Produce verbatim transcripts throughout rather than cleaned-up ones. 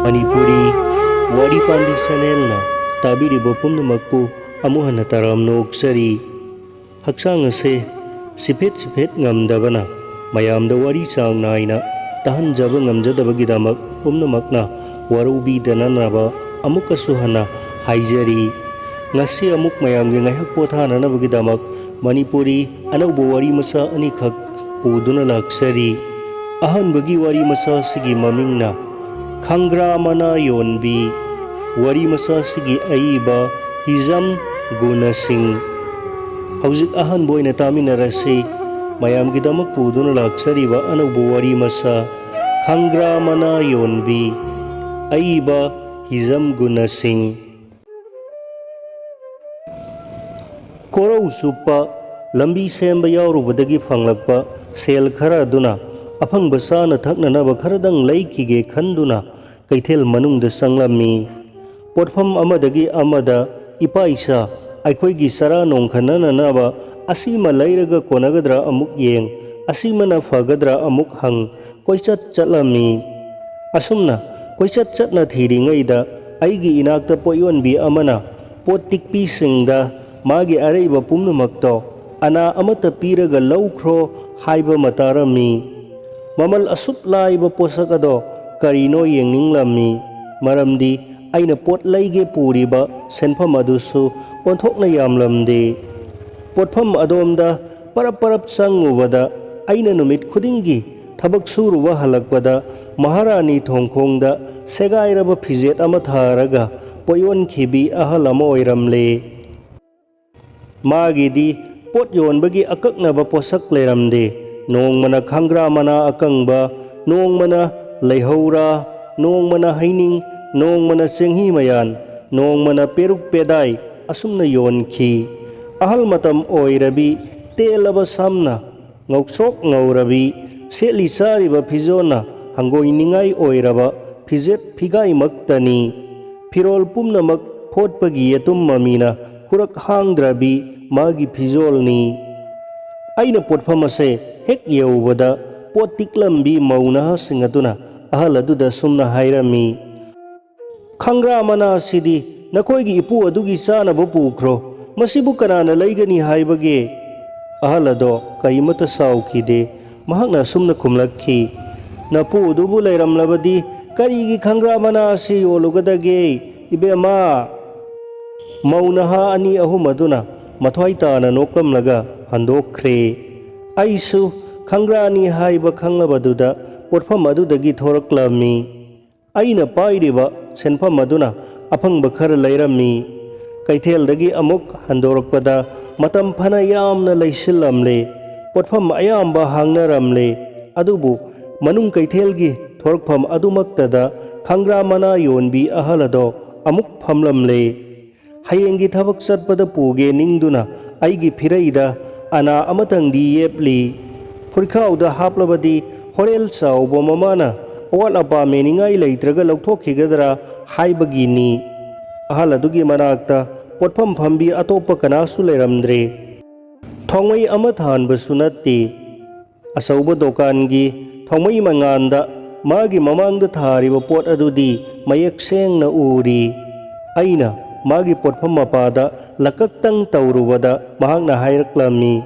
ꯃꯅꯤꯄꯨꯔꯤ ꯋꯥꯔꯤ ꯄꯥꯝꯕꯤ ꯆꯦꯅꯦꯜꯅ ꯇꯥꯕꯤꯔꯤꯕ ꯄꯨꯝꯅꯃꯛꯄꯨ ꯑꯃꯨꯛ ꯍꯟꯅ ꯇꯔꯥꯝꯅ ꯑꯣꯛꯆꯔꯤ꯫ ꯍꯛꯆꯥꯡ ꯑꯁꯦ ꯁꯤꯐꯦꯠ ꯁꯤꯐꯦꯠ ꯉꯝꯗꯕꯅ ꯃꯌꯥꯝꯗ ꯋꯥꯔꯤ ꯆꯥꯡ ꯅꯥꯏꯅ ꯇꯥꯍꯟꯖꯕ ꯉꯝꯖꯗꯕꯒꯤꯗꯃꯛ ꯄꯨꯝꯅꯃꯛꯅ ꯋꯥꯔꯧꯕꯤꯗꯅꯅꯕ ꯑꯃꯨꯛꯀꯁꯨ ꯍꯟꯅ ꯍꯥꯏꯖꯔꯤ꯫ ꯉꯁꯤ ꯑꯃꯨꯛ ꯃꯌꯥꯝꯒꯤ ꯉꯥꯏꯍꯥꯛ ꯄꯣꯊꯥꯅꯅꯕꯒꯤꯗꯃꯛ ꯃꯅꯤꯄꯨꯔꯤ ꯑꯅꯧꯕ ꯋꯥꯔꯤ ꯃꯆꯥ ꯑꯅꯤꯈꯛ ꯄꯨꯗꯨꯅ ꯂꯥꯛꯆꯔꯤ꯫ ꯑꯍꯥꯟꯕꯒꯤ ꯋꯥꯔꯤ ꯃꯆꯥ ꯑꯁꯤꯒꯤ ꯃꯃꯤꯡꯅ ꯈꯪꯒ꯭ꯔꯥ ꯃꯅꯥ ꯌꯣꯟꯕꯤ꯫ ꯋꯥꯔꯤ ꯃꯆꯥ ꯑꯁꯤꯒꯤ ꯑꯏꯕ ꯍꯤꯖꯝ ꯒꯨꯅ ꯁꯤꯡ꯫ ꯍꯧꯖꯤꯛ ꯑꯍꯥꯟꯕ ꯑꯣꯏꯅ ꯇꯥꯃꯤꯟꯅꯔꯁꯤ꯫ ꯃꯌꯥꯝꯒꯤꯗꯃꯛ ꯄꯨꯗꯨꯅ ꯂꯥꯛꯆꯔꯤꯕ ꯑꯅꯧꯕ ꯋꯥꯔꯤ ꯃꯆꯥ ꯈꯪꯒ꯭ꯔꯥ ꯃꯅꯥ ꯌꯣꯟꯕꯤ꯫ ꯑꯏꯕ ꯍꯤꯖꯝ ꯒꯨꯅ ꯁꯤꯡ꯫ ꯀꯣꯔꯧ ꯆꯨꯞꯄ ꯂꯝꯕꯤ ꯁꯦꯝꯕ ꯌꯥꯎꯔꯨꯕꯗꯒꯤ ꯐꯪꯂꯛꯄ ꯁꯦꯜ ꯈꯔ ꯑꯗꯨꯅ ꯑꯐꯪꯕ ꯆꯥꯅ ꯊꯛꯅꯅꯕ ꯈꯔꯗꯪ ꯂꯩꯈꯤꯒꯦ ꯈꯟꯗꯨꯅ ꯀꯩꯊꯦꯜ ꯃꯅꯨꯡꯗ ꯆꯪꯂꯝꯃꯤ꯫ ꯄꯣꯠꯐꯝ ꯑꯃꯗꯒꯤ ꯑꯃꯗ ꯏꯄꯥ ꯏꯆꯥ ꯑꯩꯈꯣꯏꯒꯤ ꯆꯔꯥ ꯅꯣꯡꯈꯟꯅꯅꯅꯕ ꯑꯁꯤꯃ ꯂꯩꯔꯒ ꯀꯣꯟꯅꯒꯗ꯭ꯔꯥ ꯑꯃꯨꯛ ꯌꯦꯡ, ꯑꯁꯤꯃꯅ ꯐꯒꯗ꯭ꯔꯥ ꯑꯃꯨꯛ ꯍꯪ, ꯀꯣꯏꯆꯠ ꯆꯠꯂꯝꯃꯤ꯫ ꯑꯁꯨꯝꯅ ꯀꯣꯏꯆꯠ ꯆꯠꯅ ꯊꯤꯔꯤꯉꯩꯗ ꯑꯩꯒꯤ ꯏꯅꯥꯛꯇ ꯄꯣꯠ ꯌꯣꯟꯕꯤ ꯑꯃꯅ ꯄꯣꯠ ꯇꯤꯛꯄꯤꯁꯤꯡꯗ ꯃꯥꯒꯤ ꯑꯔꯩꯕ ꯄꯨꯝꯅꯃꯛꯇꯣ ꯑꯅꯥ ꯑꯃꯠꯇ ꯄꯤꯔꯒ ꯂꯧꯈ꯭ꯔꯣ ꯍꯥꯏꯕ ꯑꯃ ꯇꯥꯔꯝꯃꯤ꯫ ꯃꯃꯜ ꯑꯁꯨꯛ ꯂꯥꯏꯕ ꯄꯣꯠꯁꯛ ꯑꯗꯣ ꯀꯔꯤꯅꯣ ꯌꯦꯡꯅꯤꯡꯂꯝꯃꯤ꯫ ꯃꯔꯝꯗꯤ ꯑꯩꯅ ꯄꯣꯠ ꯂꯩꯒꯦ ꯄꯨꯔꯤꯕ ꯁꯦꯟꯐꯝ ꯑꯗꯨꯁꯨ ꯑꯣꯟꯊꯣꯛꯅ ꯌꯥꯝꯂꯝꯗꯦ꯫ ꯄꯣꯠꯐꯝ ꯑꯗꯣꯝꯗ ꯄꯔꯞ ꯄꯔꯞ ꯆꯪꯉꯨꯕꯗ ꯑꯩꯅ ꯅꯨꯃꯤꯠ ꯈꯨꯗꯤꯡꯒꯤ ꯊꯕꯛ ꯁꯨꯔꯨꯕ ꯍꯜꯂꯛꯄꯗ ꯃꯍꯥꯔꯥꯅꯤ ꯊꯣꯡꯈꯣꯡꯗ ꯁꯦꯒꯥꯏꯔꯕ ꯐꯤꯖꯦꯠ ꯑꯃ ꯊꯥꯔꯒ ꯄꯣꯠ ꯌꯣꯟꯈꯤꯕꯤ ꯑꯍꯜ ꯑꯃ ꯑꯣꯏꯔꯝꯂꯦ꯫ ꯃꯥꯒꯤꯗꯤ ꯄꯣꯠ ꯌꯣꯟꯕꯒꯤ ꯑꯀꯛꯅꯕ ꯄꯣꯠꯁꯛ ꯂꯩꯔꯝꯗꯦ꯫ ꯅꯣꯡꯃꯅ ꯈꯪꯒ꯭ꯔꯥ ꯃꯅꯥ ꯑꯀꯪꯕ, ꯅꯣꯡꯃꯅ ꯂꯩꯍꯧꯔꯥ, ꯅꯣꯡꯃꯅ ꯍꯩꯅꯤꯡ, ꯅꯣꯡꯃꯅ ꯆꯦꯡꯍꯤ ꯃꯌꯥꯟ, ꯅꯣꯡꯃꯅ ꯄꯦꯔꯨꯛ ꯄꯦꯗꯥꯏ, ꯑꯁꯨꯝꯅ ꯌꯣꯟꯈꯤ꯫ ꯑꯍꯜ ꯃꯇꯝ ꯑꯣꯏꯔꯕꯤ ꯇꯦꯜꯂꯕ ꯁꯝꯅ ꯉꯧꯁ꯭ꯔꯣꯛ ꯉꯧꯔꯕꯤ, ꯁꯦꯠꯂꯤ ꯆꯥꯔꯤꯕ ꯐꯤꯖꯣꯜꯅ ꯍꯪꯒꯣꯏꯅꯤꯡꯉꯥꯏ ꯑꯣꯏꯔꯕ ꯐꯤꯖꯦꯠ ꯐꯤꯒꯥꯏꯃꯛꯇꯅꯤ꯫ ꯐꯤꯔꯣꯜ ꯄꯨꯝꯅꯃꯛ ꯐꯣꯠꯄꯒꯤ ꯌꯦꯇꯨꯝ ꯃꯃꯤꯅ ꯈꯨꯔꯛ ꯍꯥꯡꯗ꯭ꯔꯕꯤ ꯃꯥꯒꯤ ꯐꯤꯖꯣꯜꯅꯤ꯫ ꯑꯩꯅ ꯄꯣꯠꯐꯝ ꯑꯁꯦ ꯍꯦꯛ ꯌꯧꯕꯗ ꯄꯣꯠ ꯇꯤꯛꯂꯝꯕꯤ ꯃꯧ ꯅꯍꯥꯁꯤꯡ ꯑꯗꯨꯅ ꯑꯍꯜ ꯑꯗꯨꯗ ꯁꯨꯝꯅ ꯍꯥꯏꯔꯝꯃꯤ, "ꯈꯪꯒ꯭ꯔꯥ ꯃꯅꯥꯁꯤꯗꯤ ꯅꯈꯣꯏꯒꯤ ꯏꯄꯨ ꯑꯗꯨꯒꯤ ꯆꯥꯅꯕ ꯄꯨꯈ꯭ꯔꯣ, ꯃꯁꯤꯕꯨ ꯀꯅꯥꯅ ꯂꯩꯒꯅꯤ ꯍꯥꯏꯕꯒꯦ?" ꯑꯍꯜ ꯑꯗꯣ ꯀꯔꯤꯃꯠꯇ ꯁꯥꯎꯈꯤꯗꯦ꯫ ꯃꯍꯥꯛꯅ ꯑꯁꯨꯝꯅ ꯈꯨꯝꯂꯛꯈꯤ, "ꯅꯄꯨ ꯑꯗꯨꯕꯨ ꯂꯩꯔꯝꯂꯕꯗꯤ ꯀꯔꯤꯒꯤ ꯈꯪꯒ꯭ꯔꯥ ꯃꯅꯥ ꯑꯁꯤ ꯌꯣꯜꯂꯨꯒꯗꯒꯦ, ꯏꯕꯦꯝꯃ?" ꯃꯧ ꯅꯍꯥ ꯑꯅꯤ ꯑꯍꯨꯝ ꯑꯗꯨꯅ ꯃꯊ꯭ꯋꯥꯏ ꯇꯥꯅ ꯅꯣꯛꯂꯝꯂꯒ ꯍꯟꯗꯣꯛꯈ꯭ꯔꯦ꯫ ꯑꯩꯁꯨ ꯈꯪꯒ꯭ꯔꯥꯅꯤ ꯍꯥꯏꯕ ꯈꯪꯂꯕꯗꯨꯗ ꯄꯣꯠꯐꯝ ꯑꯗꯨꯗꯒꯤ ꯊꯣꯔꯛꯂꯝꯃꯤ꯫ ꯑꯩꯅ ꯄꯥꯏꯔꯤꯕ ꯁꯦꯟꯐꯝ ꯑꯗꯨꯅ ꯑꯐꯪꯕ ꯈꯔ ꯂꯩꯔꯝꯃꯤ꯫ ꯀꯩꯊꯦꯜꯗꯒꯤ ꯑꯃꯨꯛ ꯍꯟꯗꯣꯔꯛꯄꯗ ꯃꯇꯝ ꯐꯅ ꯌꯥꯝꯅ ꯂꯩꯁꯤꯜꯂꯝꯂꯦ꯫ ꯄꯣꯠꯐꯝ ꯑꯌꯥꯝꯕ ꯍꯥꯡꯅꯔꯝꯂꯦ꯫ ꯑꯗꯨꯕꯨ ꯃꯅꯨꯡ ꯀꯩꯊꯦꯜꯒꯤ ꯊꯣꯔꯛꯐꯝ ꯑꯗꯨꯃꯛꯇꯗ ꯈꯪꯒ꯭ꯔꯥ ꯃꯅꯥ ꯌꯣꯟꯕꯤ ꯑꯍꯜ ꯑꯗꯣ ꯑꯃꯨꯛ ꯐꯝꯂꯝꯂꯦ꯫ ꯍꯌꯦꯡꯒꯤ ꯊꯕꯛ ꯆꯠꯄꯗ ꯄꯨꯒꯦ ꯅꯤꯡꯗꯨꯅ ꯑꯩꯒꯤ ꯐꯤꯔꯩꯗ ꯑꯅꯥ ꯑꯃꯇꯪꯗꯤ ꯌꯦꯞꯂꯤ꯫ ꯐꯨꯔꯤꯈꯥꯎꯗ ꯍꯥꯞꯂꯕꯗꯤ ꯍꯣꯔꯦꯜ ꯆꯥꯎꯕ ꯃꯃꯥꯅ ꯑꯋꯥꯠ ꯑꯄꯥ ꯃꯦꯟꯅꯤꯡꯉꯥꯏ ꯂꯩꯇ꯭ꯔꯒ ꯂꯧꯊꯣꯛꯈꯤꯒꯗ꯭ꯔꯥ ꯍꯥꯏꯕꯒꯤꯅꯤ꯫ ꯑꯍꯜ ꯑꯗꯨꯒꯤ ꯃꯅꯥꯛꯇ ꯄꯣꯠꯐꯝ ꯐꯝꯕꯤ ꯑꯇꯣꯞꯄ ꯀꯅꯥꯁꯨ ꯂꯩꯔꯝꯗ꯭ꯔꯦ꯫ ꯊꯣꯡꯃꯩ ꯑꯃ ꯊꯥꯟꯕꯁꯨ ꯅꯠꯇꯦ꯫ ꯑꯆꯧꯕ ꯗꯨꯀꯥꯟꯒꯤ ꯊꯣꯡꯃꯩ ꯃꯉꯥꯟꯗ ꯃꯥꯒꯤ ꯃꯃꯥꯡꯗ ꯊꯥꯔꯤꯕ ꯄꯣꯠ ꯑꯗꯨꯗꯤ ꯃꯌꯦꯛ ꯁꯦꯡꯅ ꯎꯔꯤ꯫ ꯑꯩꯅ ꯃꯥꯒꯤ ꯄꯣꯠꯐꯝ ꯃꯄꯥꯗ ꯂꯀꯛꯇꯪ ꯇꯧꯔꯨꯕꯗ ꯃꯍꯥꯛꯅ ꯍꯥꯏꯔꯛꯂꯝꯃꯤ,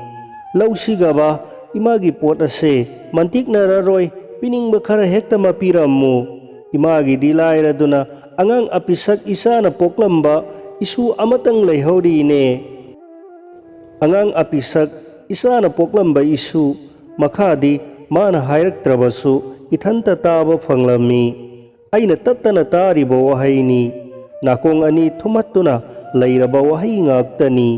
"ꯂꯧꯁꯤꯒꯕ, ꯏꯃꯥꯒꯤ ꯄꯣꯠ ꯑꯁꯦ ꯃꯟꯇꯤꯛꯅꯔꯔꯣꯏ, ꯄꯤꯅꯤꯡꯕ ꯈꯔ ꯍꯦꯛꯇ ꯃꯄꯤꯔꯝꯃꯨ꯫ ꯏꯃꯥꯒꯤꯗꯤ ꯂꯥꯏꯔꯗꯨꯅ ꯑꯉꯥꯡ ꯑꯄꯤꯁꯛ ꯏꯆꯥꯅ ꯄꯣꯛꯂꯝꯕ ꯏꯁꯨ ꯑꯃꯇꯪ ꯂꯩꯍꯧꯔꯤꯅꯦ꯫ ꯑꯉꯥꯡ ꯑꯄꯤꯁꯛ ꯏꯆꯥꯅ ꯄꯣꯛꯂꯝꯕ ꯏꯁꯨ ꯃꯈꯥꯗꯤ ꯃꯥꯅ ꯍꯥꯏꯔꯛꯇ꯭ꯔꯕꯁꯨ ꯏꯊꯟꯇ ꯇꯥꯕ ꯐꯪꯂꯝꯃꯤ꯫ ꯑꯩꯅ ꯇꯠꯇꯅ ꯇꯥꯔꯤꯕ ꯋꯥꯍꯩꯅꯤ꯫ ꯅꯥꯀꯣꯡ ꯑꯅꯤ ꯊꯨꯝꯍꯠꯇꯨꯅ ꯂꯩꯔꯕ ꯋꯥꯍꯩ ꯉꯥꯛꯇꯅꯤ꯫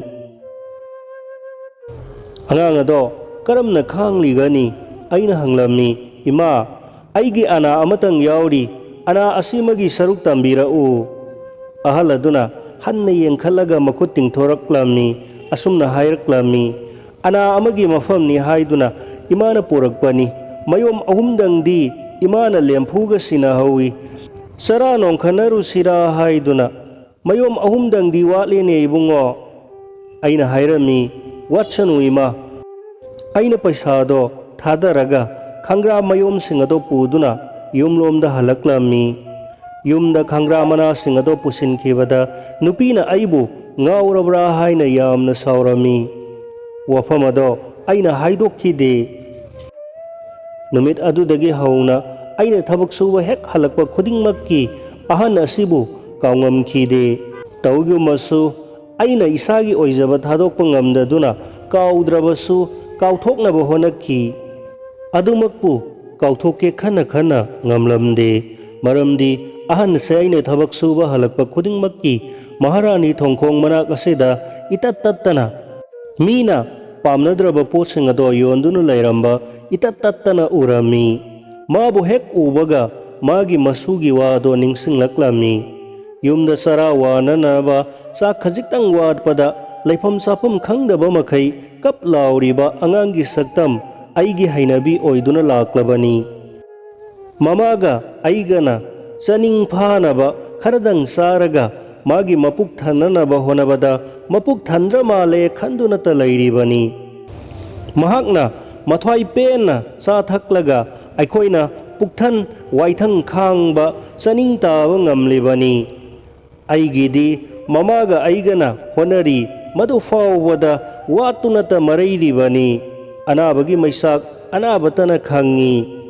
ꯑꯉꯥꯡ ꯑꯗꯣ ꯀꯔꯝꯅ ꯈꯥꯡꯂꯤꯒꯅꯤ?" ꯑꯩꯅ ꯍꯪꯂꯝꯃꯤ꯫ "ꯏꯃꯥ, ꯑꯩꯒꯤ ꯑꯅꯥ ꯑꯃꯇꯪ ꯌꯥꯎꯔꯤ꯫ ꯑꯅꯥ ꯑꯁꯤꯃꯒꯤ ꯁꯔꯨꯛ ꯇꯝꯕꯤꯔꯛꯎ꯫" ꯑꯍꯜ ꯑꯗꯨꯅ ꯍꯟꯅ ꯌꯦꯡꯈꯠꯂꯒ ꯃꯈꯨꯠ ꯇꯤꯡꯊꯣꯔꯛꯂꯝꯃꯤ꯫ ꯑꯁꯨꯝꯅ ꯍꯥꯏꯔꯛꯂꯝꯃꯤ, "ꯑꯅꯥ ꯑꯃꯒꯤ ꯃꯐꯝꯅꯤ ꯍꯥꯏꯗꯨꯅ ꯏꯃꯥꯅ ꯄꯨꯔꯛꯄꯅꯤ꯫ ꯃꯌꯣꯝ ꯑꯍꯨꯝꯗꯪꯗꯤ ꯏꯃꯥꯅ ꯂꯦꯝꯐꯨꯒ ꯁꯤꯟꯅꯍꯧꯏ꯫ ꯆꯔꯥ ꯅꯣꯡꯈꯠꯅꯔꯨꯁꯤꯔꯥ ꯍꯥꯏꯗꯨꯅ ꯃꯌꯣꯝ ꯑꯍꯨꯝꯗꯪꯗꯤ ꯋꯥꯠꯂꯦꯅꯦ ꯏꯕꯨꯡꯉꯣ꯫" ꯑꯩꯅ ꯍꯥꯏꯔꯝꯃꯤ, "ꯋꯥꯠꯁꯅꯨ ꯏꯃꯥ꯫" ꯑꯩꯅ ꯄꯩꯁꯥꯗꯣ ꯊꯥꯗꯔꯒ ꯈꯪꯒ꯭ꯔꯥ ꯃꯌꯣꯝꯁꯤꯡ ꯑꯗꯣ ꯄꯨꯗꯨꯅ ꯌꯨꯝꯂꯣꯝꯗ ꯍꯜꯂꯛꯂꯝꯃꯤ꯫ ꯌꯨꯝꯗ ꯈꯪꯒ꯭ꯔꯥ ꯃꯅꯥꯁꯤꯡ ꯑꯗꯣ ꯄꯨꯁꯤꯟꯈꯤꯕꯗ ꯅꯨꯄꯤꯅ ꯑꯩꯕꯨ ꯉꯥꯎꯔꯕ꯭ꯔꯥ ꯍꯥꯏꯅ ꯌꯥꯝꯅ ꯁꯥꯎꯔꯝꯃꯤ꯫ ꯋꯥꯐꯝ ꯑꯗꯣ ꯑꯩꯅ ꯍꯥꯏꯗꯣꯛꯈꯤꯗꯦ꯫ ꯅꯨꯃꯤꯠ ꯑꯗꯨꯗꯒꯤ ꯍꯧꯅ ꯑꯩꯅ ꯊꯕꯛ ꯁꯨꯕ ꯍꯦꯛ ꯍꯜꯂꯛꯄ ꯈꯨꯗꯤꯡꯃꯛꯀꯤ ꯑꯍꯟ ꯑꯁꯤꯕꯨ ꯀꯥꯎꯉꯝꯈꯤꯗꯦ꯫ ꯇꯧꯒꯨꯝꯕꯁꯨ ꯑꯩꯅ ꯏꯁꯥꯒꯤ ꯑꯣꯏꯖꯕ ꯊꯥꯗꯣꯛꯄ ꯉꯝꯗꯗꯨꯅ ꯀꯥꯎꯗ꯭ꯔꯕꯁꯨ ꯀꯥꯎꯊꯣꯛꯅꯕ ꯍꯣꯠꯅꯈꯤ꯫ ꯑꯗꯨꯃꯛꯄꯨ ꯀꯥꯎꯊꯣꯛꯀꯦ ꯈꯟꯅ ꯈꯟꯅ ꯉꯝꯂꯝꯗꯦ꯫ ꯃꯔꯝꯗꯤ ꯑꯍꯟꯁꯦ ꯑꯩꯅ ꯊꯕꯛ ꯁꯨꯕ ꯍꯜꯂꯛꯄ ꯈꯨꯗꯤꯡꯃꯛꯀꯤ ꯃꯍꯥꯔꯥꯅꯤ ꯊꯣꯡꯈꯣꯡ ꯃꯅꯥꯛ ꯑꯁꯤꯗ ꯏꯇꯠ ꯇꯠꯇꯅ ꯃꯤꯅ ꯄꯥꯝꯅꯗ꯭ꯔꯕ ꯄꯣꯠꯁꯤꯡ ꯑꯗꯣ ꯌꯣꯟꯗꯨꯅ ꯂꯩꯔꯝꯕ ꯏꯇꯠ ꯇꯠꯇꯅ ꯎꯔꯝꯃꯤ꯫ ꯃꯥꯕꯨ ꯍꯦꯛ ꯎꯕꯒ ꯃꯥꯒꯤ ꯃꯁꯨꯒꯤ ꯋꯥ ꯑꯗꯣ ꯅꯤꯡꯁꯤꯡꯂꯛꯂꯝꯃꯤ꯫ ꯌꯨꯝꯗ ꯆꯔꯥ ꯋꯥꯅꯅꯕ ꯆꯥꯛ ꯈꯖꯤꯛꯇꯪ ꯋꯥꯠꯄꯗ ꯂꯩꯐꯝ ꯆꯥꯐꯝ ꯈꯪꯗꯕ ꯃꯈꯩ ꯀꯞ ꯂꯥꯎꯔꯤꯕ ꯑꯉꯥꯡꯒꯤ ꯁꯛꯇꯝ ꯑꯩꯒꯤ ꯍꯩꯅꯕꯤ ꯑꯣꯏꯗꯨꯅ ꯂꯥꯛꯂꯕꯅꯤ꯫ ꯃꯃꯥꯒ ꯑꯩꯒꯅ ꯆꯥꯅꯤꯡ ꯐꯥꯅꯕ ꯈꯔꯗꯪ ꯆꯥꯔꯒ ꯃꯥꯒꯤ ꯃꯄꯨꯛ ꯊꯟꯅꯅꯕ ꯍꯣꯠꯅꯕꯗ ꯃꯄꯨꯛ ꯊꯟꯗ꯭ꯔ ꯃꯥꯜꯂꯦ ꯈꯟꯗꯨꯅꯇ ꯂꯩꯔꯤꯕꯅꯤ꯫ ꯃꯍꯥꯛꯅ ꯃꯊ꯭ꯋꯥꯏ ꯄꯦꯟꯅ ꯆꯥ ꯊꯛꯂꯒ ꯑꯩꯈꯣꯏꯅ ꯄꯨꯛꯊꯟ ꯋꯥꯏꯊꯪ ꯈꯥꯡꯕ ꯆꯥꯅꯤꯡ ꯇꯥꯕ ꯉꯝꯂꯤꯕꯅꯤ꯫ ꯑꯩꯒꯤꯗꯤ ꯃꯃꯥꯒ ꯑꯩꯒꯅ ꯍꯣꯠꯅꯔꯤ, ꯃꯗꯨ ꯐꯥꯎꯕꯗ ꯋꯥꯠꯇꯨꯅꯇ ꯃꯔꯩꯔꯤꯕꯅꯤ꯫ ꯑꯅꯥꯕꯒꯤ ꯃꯩꯁꯥꯛ ꯑꯅꯥꯕꯇꯅ ꯈꯪꯉꯤ꯫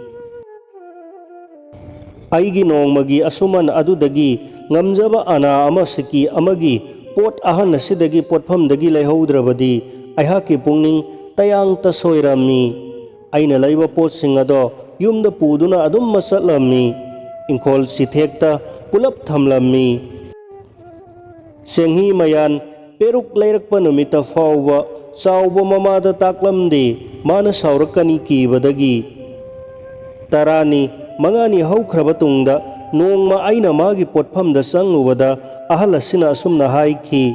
ꯑꯩꯒꯤ ꯅꯣꯡꯃꯒꯤ ꯑꯁꯨꯃꯟ ꯑꯗꯨꯗꯒꯤ ꯉꯝꯖꯕ ꯑꯅꯥ ꯑꯃ ꯁꯤꯀꯤ ꯑꯃꯒꯤ ꯄꯣꯠ ꯑꯍꯟ ꯑꯁꯤꯗꯒꯤ ꯄꯣꯠꯐꯝꯗꯒꯤ ꯂꯩꯍꯧꯗ꯭ꯔꯕꯗꯤ ꯑꯩꯍꯥꯛꯀꯤ ꯄꯨꯛꯅꯤꯡ ꯇꯌꯥꯡꯇ ꯁꯣꯏꯔꯝꯃꯤ꯫ ꯑꯩꯅ ꯂꯩꯕ ꯄꯣꯠꯁꯤꯡ ꯑꯗꯣ ꯌꯨꯝꯗ ꯄꯨꯗꯨꯅ ꯑꯗꯨꯝ ꯃꯆꯠꯂꯝꯃꯤ꯫ ꯏꯪꯈꯣꯜ ꯆꯤꯊꯦꯛꯇ ꯄꯨꯂꯞ ꯊꯝꯂꯝꯃꯤ꯫ ꯆꯦꯡꯍꯤ ꯃꯌꯥꯟ ꯄꯦꯔꯨꯛ ꯂꯩꯔꯛꯄ ꯅꯨꯃꯤꯠꯇ ꯐꯥꯎꯕ ꯆꯥꯎꯕ ꯃꯃꯥꯗ ꯇꯥꯛꯂꯝꯗꯦ, ꯃꯥꯅ ꯁꯥꯎꯔꯛꯀꯅꯤ ꯀꯤꯕꯗꯒꯤ꯫ ꯇꯔꯥꯅꯤ, ꯃꯉꯥꯅꯤ ꯍꯧꯈ꯭ꯔꯕ ꯇꯨꯡꯗ ꯅꯣꯡꯃ ꯑꯩꯅ ꯃꯥꯒꯤ ꯄꯣꯠꯐꯝꯗ ꯆꯪꯉꯨꯕꯗ ꯑꯍꯜ ꯑꯁꯤꯅ ꯑꯁꯨꯝꯅ ꯍꯥꯏꯈꯤ,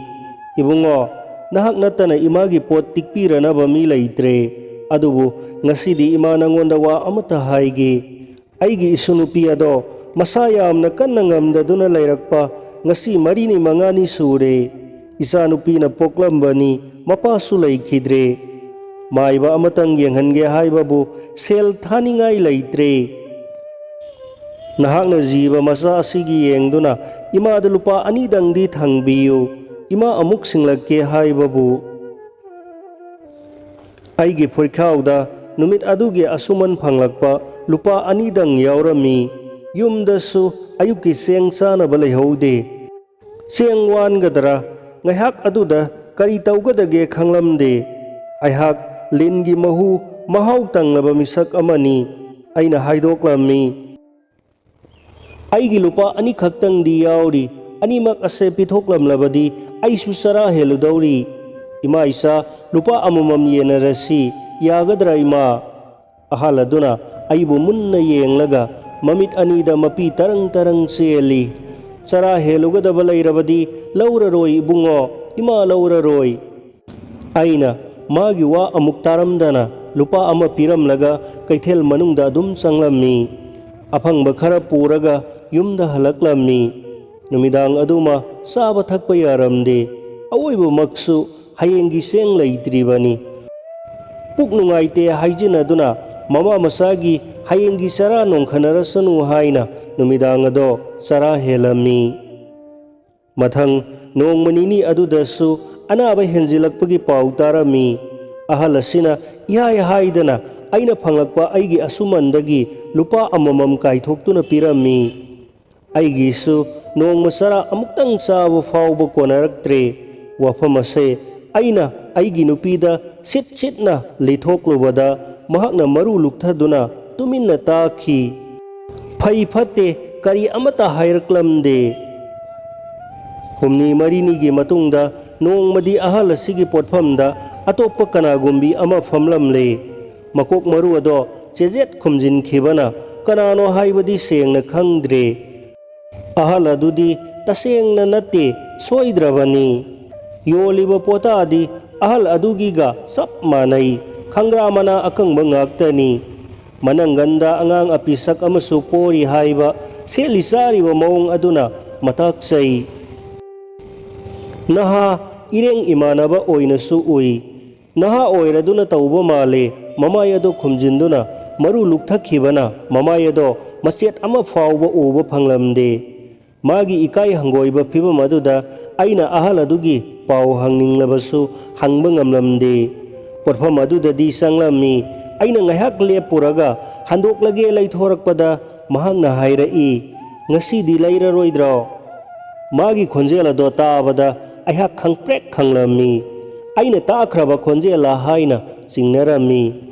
"ꯏꯕꯨꯡꯉꯣ, ꯅꯍꯥꯛ ꯅꯠꯇꯅ ꯏꯃꯥꯒꯤ ꯄꯣꯠ ꯇꯤꯛꯄꯤꯔꯅꯕ ꯃꯤ ꯂꯩꯇ꯭ꯔꯦ꯫ ꯑꯗꯨꯕꯨ ꯉꯁꯤꯗꯤ ꯏꯃꯥ ꯅꯉꯣꯟꯗ ꯋꯥ ꯑꯃꯠꯇ ꯍꯥꯏꯒꯦ꯫ ꯑꯩꯒꯤ ꯏꯁꯨ ꯅꯨꯄꯤ ꯑꯗꯣ ꯃꯁꯥ ꯌꯥꯝꯅ ꯀꯟꯅ ꯉꯝꯗꯗꯨꯅ ꯂꯩꯔꯛꯄ ꯉꯁꯤ ꯃꯔꯤꯅꯤ ꯃꯉꯥꯅꯤ ꯁꯨꯔꯦ꯫ ꯏꯆꯥꯅꯨꯄꯤꯅ ꯄꯣꯛꯂꯝꯕꯅꯤ, ꯃꯄꯥꯁꯨ ꯂꯩꯈꯤꯗ꯭ꯔꯦ꯫ ꯃꯥꯏꯕ ꯑꯃꯇꯪ ꯌꯦꯡꯍꯟꯒꯦ ꯍꯥꯏꯕꯕꯨ ꯁꯦꯜ ꯊꯥꯅꯤꯡꯉꯥꯏ ꯂꯩꯇ꯭ꯔꯦ꯫ ꯅꯍꯥꯛꯅ ꯖꯤꯕ ꯃꯆꯥ ꯑꯁꯤꯒꯤ ꯌꯦꯡꯗꯨꯅ ꯏꯃꯥꯗ ꯂꯨꯄꯥ ꯑꯅꯤꯗꯪꯗꯤ ꯊꯥꯡꯕꯤꯌꯨ, ꯏꯃꯥ ꯑꯃꯨꯛ ꯁꯤꯡꯂꯛꯀꯦ ꯍꯥꯏꯕꯕꯨ꯫ ꯑꯩꯒꯤ ꯐꯨꯔꯤꯠꯈꯥꯎꯗ ꯅꯨꯃꯤꯠ ꯑꯗꯨꯒꯤ ꯑꯁꯨꯃꯟ ꯐꯪꯂꯛꯄ ꯂꯨꯄꯥ ꯑꯅꯤꯗꯪ ꯌꯥꯎꯔꯝꯃꯤ꯫ ꯌꯨꯝꯗꯁꯨ ꯑꯌꯨꯛꯀꯤ ꯆꯦꯡ ꯆꯥꯅꯕ ꯂꯩꯍꯧꯗꯦ꯫ ꯆꯦꯡ ꯋꯥꯟꯒꯗ꯭ꯔꯥ? ꯉꯥꯏꯍꯥꯛ ꯑꯗꯨꯗ ꯀꯔꯤ ꯇꯧꯒꯗꯒꯦ ꯈꯪꯂꯝꯗꯦ꯫ ꯑꯩꯍꯥꯛ ꯂꯤꯟꯒꯤ ꯃꯍꯨ ꯃꯍꯥꯎ ꯇꯪꯂꯕ ꯃꯤꯁꯛ ꯑꯃꯅꯤ꯫ ꯑꯩꯅ ꯍꯥꯏꯗꯣꯛꯂꯝꯃꯤ꯫ ꯑꯩꯒꯤ ꯂꯨꯄꯥ ꯑꯅꯤꯈꯛꯇꯪꯗꯤ ꯌꯥꯎꯔꯤ꯫ ꯑꯅꯤꯃꯛ ꯑꯁꯦ ꯄꯤꯊꯣꯛꯂꯝꯂꯕꯗꯤ ꯑꯩꯁꯨ ꯆꯔꯥ ꯍꯦꯜꯂꯨꯗꯧꯔꯤ꯫ ꯏꯃꯥ ꯏꯆꯥ, ꯂꯨꯄꯥ ꯑꯃꯃꯝ ꯌꯦꯟꯅꯔꯁꯤ꯫ ꯌꯥꯒꯗ꯭ꯔꯥ ꯏꯃꯥ? ꯑꯍꯜ ꯑꯗꯨꯅ ꯑꯩꯕꯨ ꯃꯨꯟꯅ ꯌꯦꯡꯂꯒ ꯃꯃꯤꯠ ꯑꯅꯤꯗ ꯃꯄꯤ ꯇꯔꯪ ꯇꯔꯪ ꯆꯦꯜꯂꯤ꯫ ꯆꯔꯥ ꯍꯦꯜꯂꯨꯒꯗꯕ ꯂꯩꯔꯕꯗꯤ ꯂꯧꯔꯔꯣꯏ ꯏꯕꯨꯡꯉꯣ, ꯏꯃꯥ ꯂꯧꯔꯔꯣꯏ꯫ ꯑꯩꯅ ꯃꯥꯒꯤ ꯋꯥ ꯑꯃꯨꯛ ꯇꯥꯔꯝꯗꯅ ꯂꯨꯄꯥ ꯑꯃ ꯄꯤꯔꯝꯂꯒ ꯀꯩꯊꯦꯜ ꯃꯅꯨꯡꯗ ꯑꯗꯨꯝ ꯆꯪꯂꯝꯃꯤ꯫ ꯑꯐꯪꯕ ꯈꯔ ꯄꯨꯔꯒ ꯌꯨꯝꯗ ꯍꯜꯂꯛꯂꯝꯃꯤ꯫ ꯅꯨꯃꯤꯗꯥꯡ ꯑꯗꯨꯃ ꯆꯥꯕ ꯊꯛꯄ ꯌꯥꯔꯝꯗꯦ꯫ ꯑꯋꯣꯏꯕꯃꯛꯁꯨ ꯍꯌꯦꯡꯒꯤ ꯆꯦꯡ ꯂꯩꯇ꯭ꯔꯤꯕꯅꯤ꯫ ꯄꯨꯛ ꯅꯨꯡꯉꯥꯏꯇꯦ ꯍꯥꯏꯖꯤꯟꯅꯗꯨꯅ ꯃꯃꯥ ꯃꯆꯥꯒꯤ ꯍꯌꯦꯡꯒꯤ ꯆꯔꯥ ꯅꯣꯡꯈꯟꯅꯔꯁꯅꯨ ꯍꯥꯏꯅ ꯅꯨꯃꯤꯗꯥꯡ ꯑꯗꯣ ꯆꯔꯥ ꯍꯦꯜꯂꯝꯃꯤ꯫ ꯃꯊꯪ ꯅꯣꯡꯃ ꯅꯤꯅꯤ ꯑꯗꯨꯗꯁꯨ ꯑꯅꯥꯕ ꯍꯦꯟꯖꯤꯜꯂꯛꯄꯒꯤ ꯄꯥꯎ ꯇꯥꯔꯝꯃꯤ꯫ ꯑꯍꯜ ꯑꯁꯤꯅ ꯏꯍꯥꯏ ꯍꯥꯏꯗꯅ ꯑꯩꯅ ꯐꯪꯂꯛꯄ ꯑꯩꯒꯤ ꯑꯁꯨꯃꯟꯗꯒꯤ ꯂꯨꯄꯥ ꯑꯃꯃꯝ ꯀꯥꯏꯊꯣꯛꯇꯨꯅ ꯄꯤꯔꯝꯃꯤ꯫ ꯑꯩꯒꯤꯁꯨ ꯅꯣꯡꯃ ꯆꯔꯥ ꯑꯃꯨꯛꯇꯪ ꯆꯥꯕ ꯐꯥꯎꯕ ꯀꯣꯟꯅꯔꯛꯇ꯭ꯔꯦ꯫ ꯋꯥꯐꯝ ꯑꯁꯦ ꯑꯩꯅ ꯑꯩꯒꯤ ꯅꯨꯄꯤꯗ ꯁꯤꯠ ꯁꯤꯠꯅ ꯂꯤꯊꯣꯛꯂꯨꯕꯗ ꯃꯍꯥꯛꯅ ꯃꯔꯨ ꯂꯨꯛꯊꯗꯨꯅ ꯇꯨꯃꯤꯟꯅ ꯇꯥꯈꯤ꯫ ꯐꯩ ꯐꯠꯇꯦ ꯀꯔꯤ ꯑꯃꯠꯇ ꯍꯥꯏꯔꯛꯂꯝꯗꯦ꯫ ꯍꯨꯝꯅꯤ ꯃꯔꯤꯅꯤꯒꯤ ꯃꯇꯨꯡꯗ ꯅꯣꯡꯃꯗꯤ ꯑꯍꯜ ꯑꯁꯤꯒꯤ ꯄꯣꯠꯐꯝꯗ ꯑꯇꯣꯞꯄ ꯀꯅꯥꯒꯨꯝꯕꯤ ꯑꯃ ꯐꯝꯂꯝꯂꯦ꯫ ꯃꯀꯣꯛ ꯃꯔꯨ ꯑꯗꯣ ꯆꯦꯖꯦꯠ ꯈꯨꯝꯖꯤꯟꯈꯤꯕꯅ ꯀꯅꯥꯅꯣ ꯍꯥꯏꯕꯗꯤ ꯁꯦꯡꯅ ꯈꯪꯗ꯭ꯔꯦ꯫ ꯑꯍꯜ ꯑꯗꯨꯗꯤ ꯇꯁꯦꯡꯅ ꯅꯠꯇꯦ, ꯁꯣꯏꯗ꯭ꯔꯕꯅꯤ꯫ ꯌꯣꯜꯂꯤꯕ ꯄꯣꯇꯥꯗꯤ ꯑꯍꯜ ꯑꯗꯨꯒꯤꯒ ꯆꯞ ꯃꯥꯟꯅꯩ꯫ ꯈꯪꯒ꯭ꯔꯥ ꯃꯅꯥ ꯑꯀꯪꯕ ꯉꯥꯛꯇꯅꯤ꯫ ꯃꯅꯪꯒꯟꯗ ꯑꯉꯥꯡ ꯑꯄꯤꯁꯛ ꯑꯃꯁꯨ ꯄꯣꯔꯤ ꯍꯥꯏꯕ ꯁꯦꯠꯂꯤ ꯆꯥꯔꯤꯕ ꯃꯑꯣꯡ ꯑꯗꯨꯅ ꯃꯇꯥꯛꯆꯩ꯫ ꯅꯍꯥ ꯏꯔꯦꯡ ꯏꯃꯥꯟꯅꯕ ꯑꯣꯏꯅꯁꯨ ꯎꯏ꯫ ꯅꯍꯥ ꯑꯣꯏꯔꯗꯨꯅ ꯇꯧꯕ ꯃꯥꯜꯂꯦ꯫ ꯃꯃꯥꯏ ꯑꯗꯨ ꯈꯨꯝꯖꯤꯟꯗꯨꯅ ꯃꯔꯨ ꯂꯨꯛꯊꯈꯤꯕꯅ ꯃꯃꯥꯏ ꯑꯗꯣ ꯃꯆꯦꯠ ꯑꯃ ꯐꯥꯎꯕ ꯎꯕ ꯐꯪꯂꯝꯗꯦ꯫ ꯃꯥꯒꯤ ꯏꯀꯥꯏ ꯍꯪꯒꯣꯏꯕ ꯐꯤꯚꯝ ꯑꯗꯨꯗ ꯑꯩꯅ ꯑꯍꯜ ꯑꯗꯨꯒꯤ ꯄꯥꯎ ꯍꯪꯅꯤꯡꯂꯕꯁꯨ ꯍꯪꯕ ꯉꯝꯂꯝꯗꯦ꯫ ꯄꯣꯠꯐꯝ ꯑꯗꯨꯗꯗꯤ ꯆꯪꯂꯝꯃꯤ꯫ ꯑꯩꯅ ꯉꯥꯏꯍꯥꯛ ꯂꯦꯞꯄꯨꯔꯒ ꯍꯟꯗꯣꯛꯂꯒꯦ ꯂꯩꯊꯣꯔꯛꯄꯗ ꯃꯍꯥꯛꯅ ꯍꯥꯏꯔꯛꯏ, "ꯉꯁꯤꯗꯤ ꯂꯩꯔꯔꯣꯏꯗ꯭ꯔꯣ?" ꯃꯥꯒꯤ ꯈꯣꯟꯖꯦꯜ ꯑꯗꯣ ꯇꯥꯕꯗ ꯑꯩꯍꯥꯛ ꯈꯪꯄ꯭ꯔꯦꯛ ꯈꯪꯂꯝꯃꯤ꯫ ꯑꯩꯅ ꯇꯥꯈ꯭ꯔꯕ ꯈꯣꯟꯖꯦꯜꯂ ꯍꯥꯏꯅ ꯆꯤꯡꯅꯔꯝꯃꯤ꯫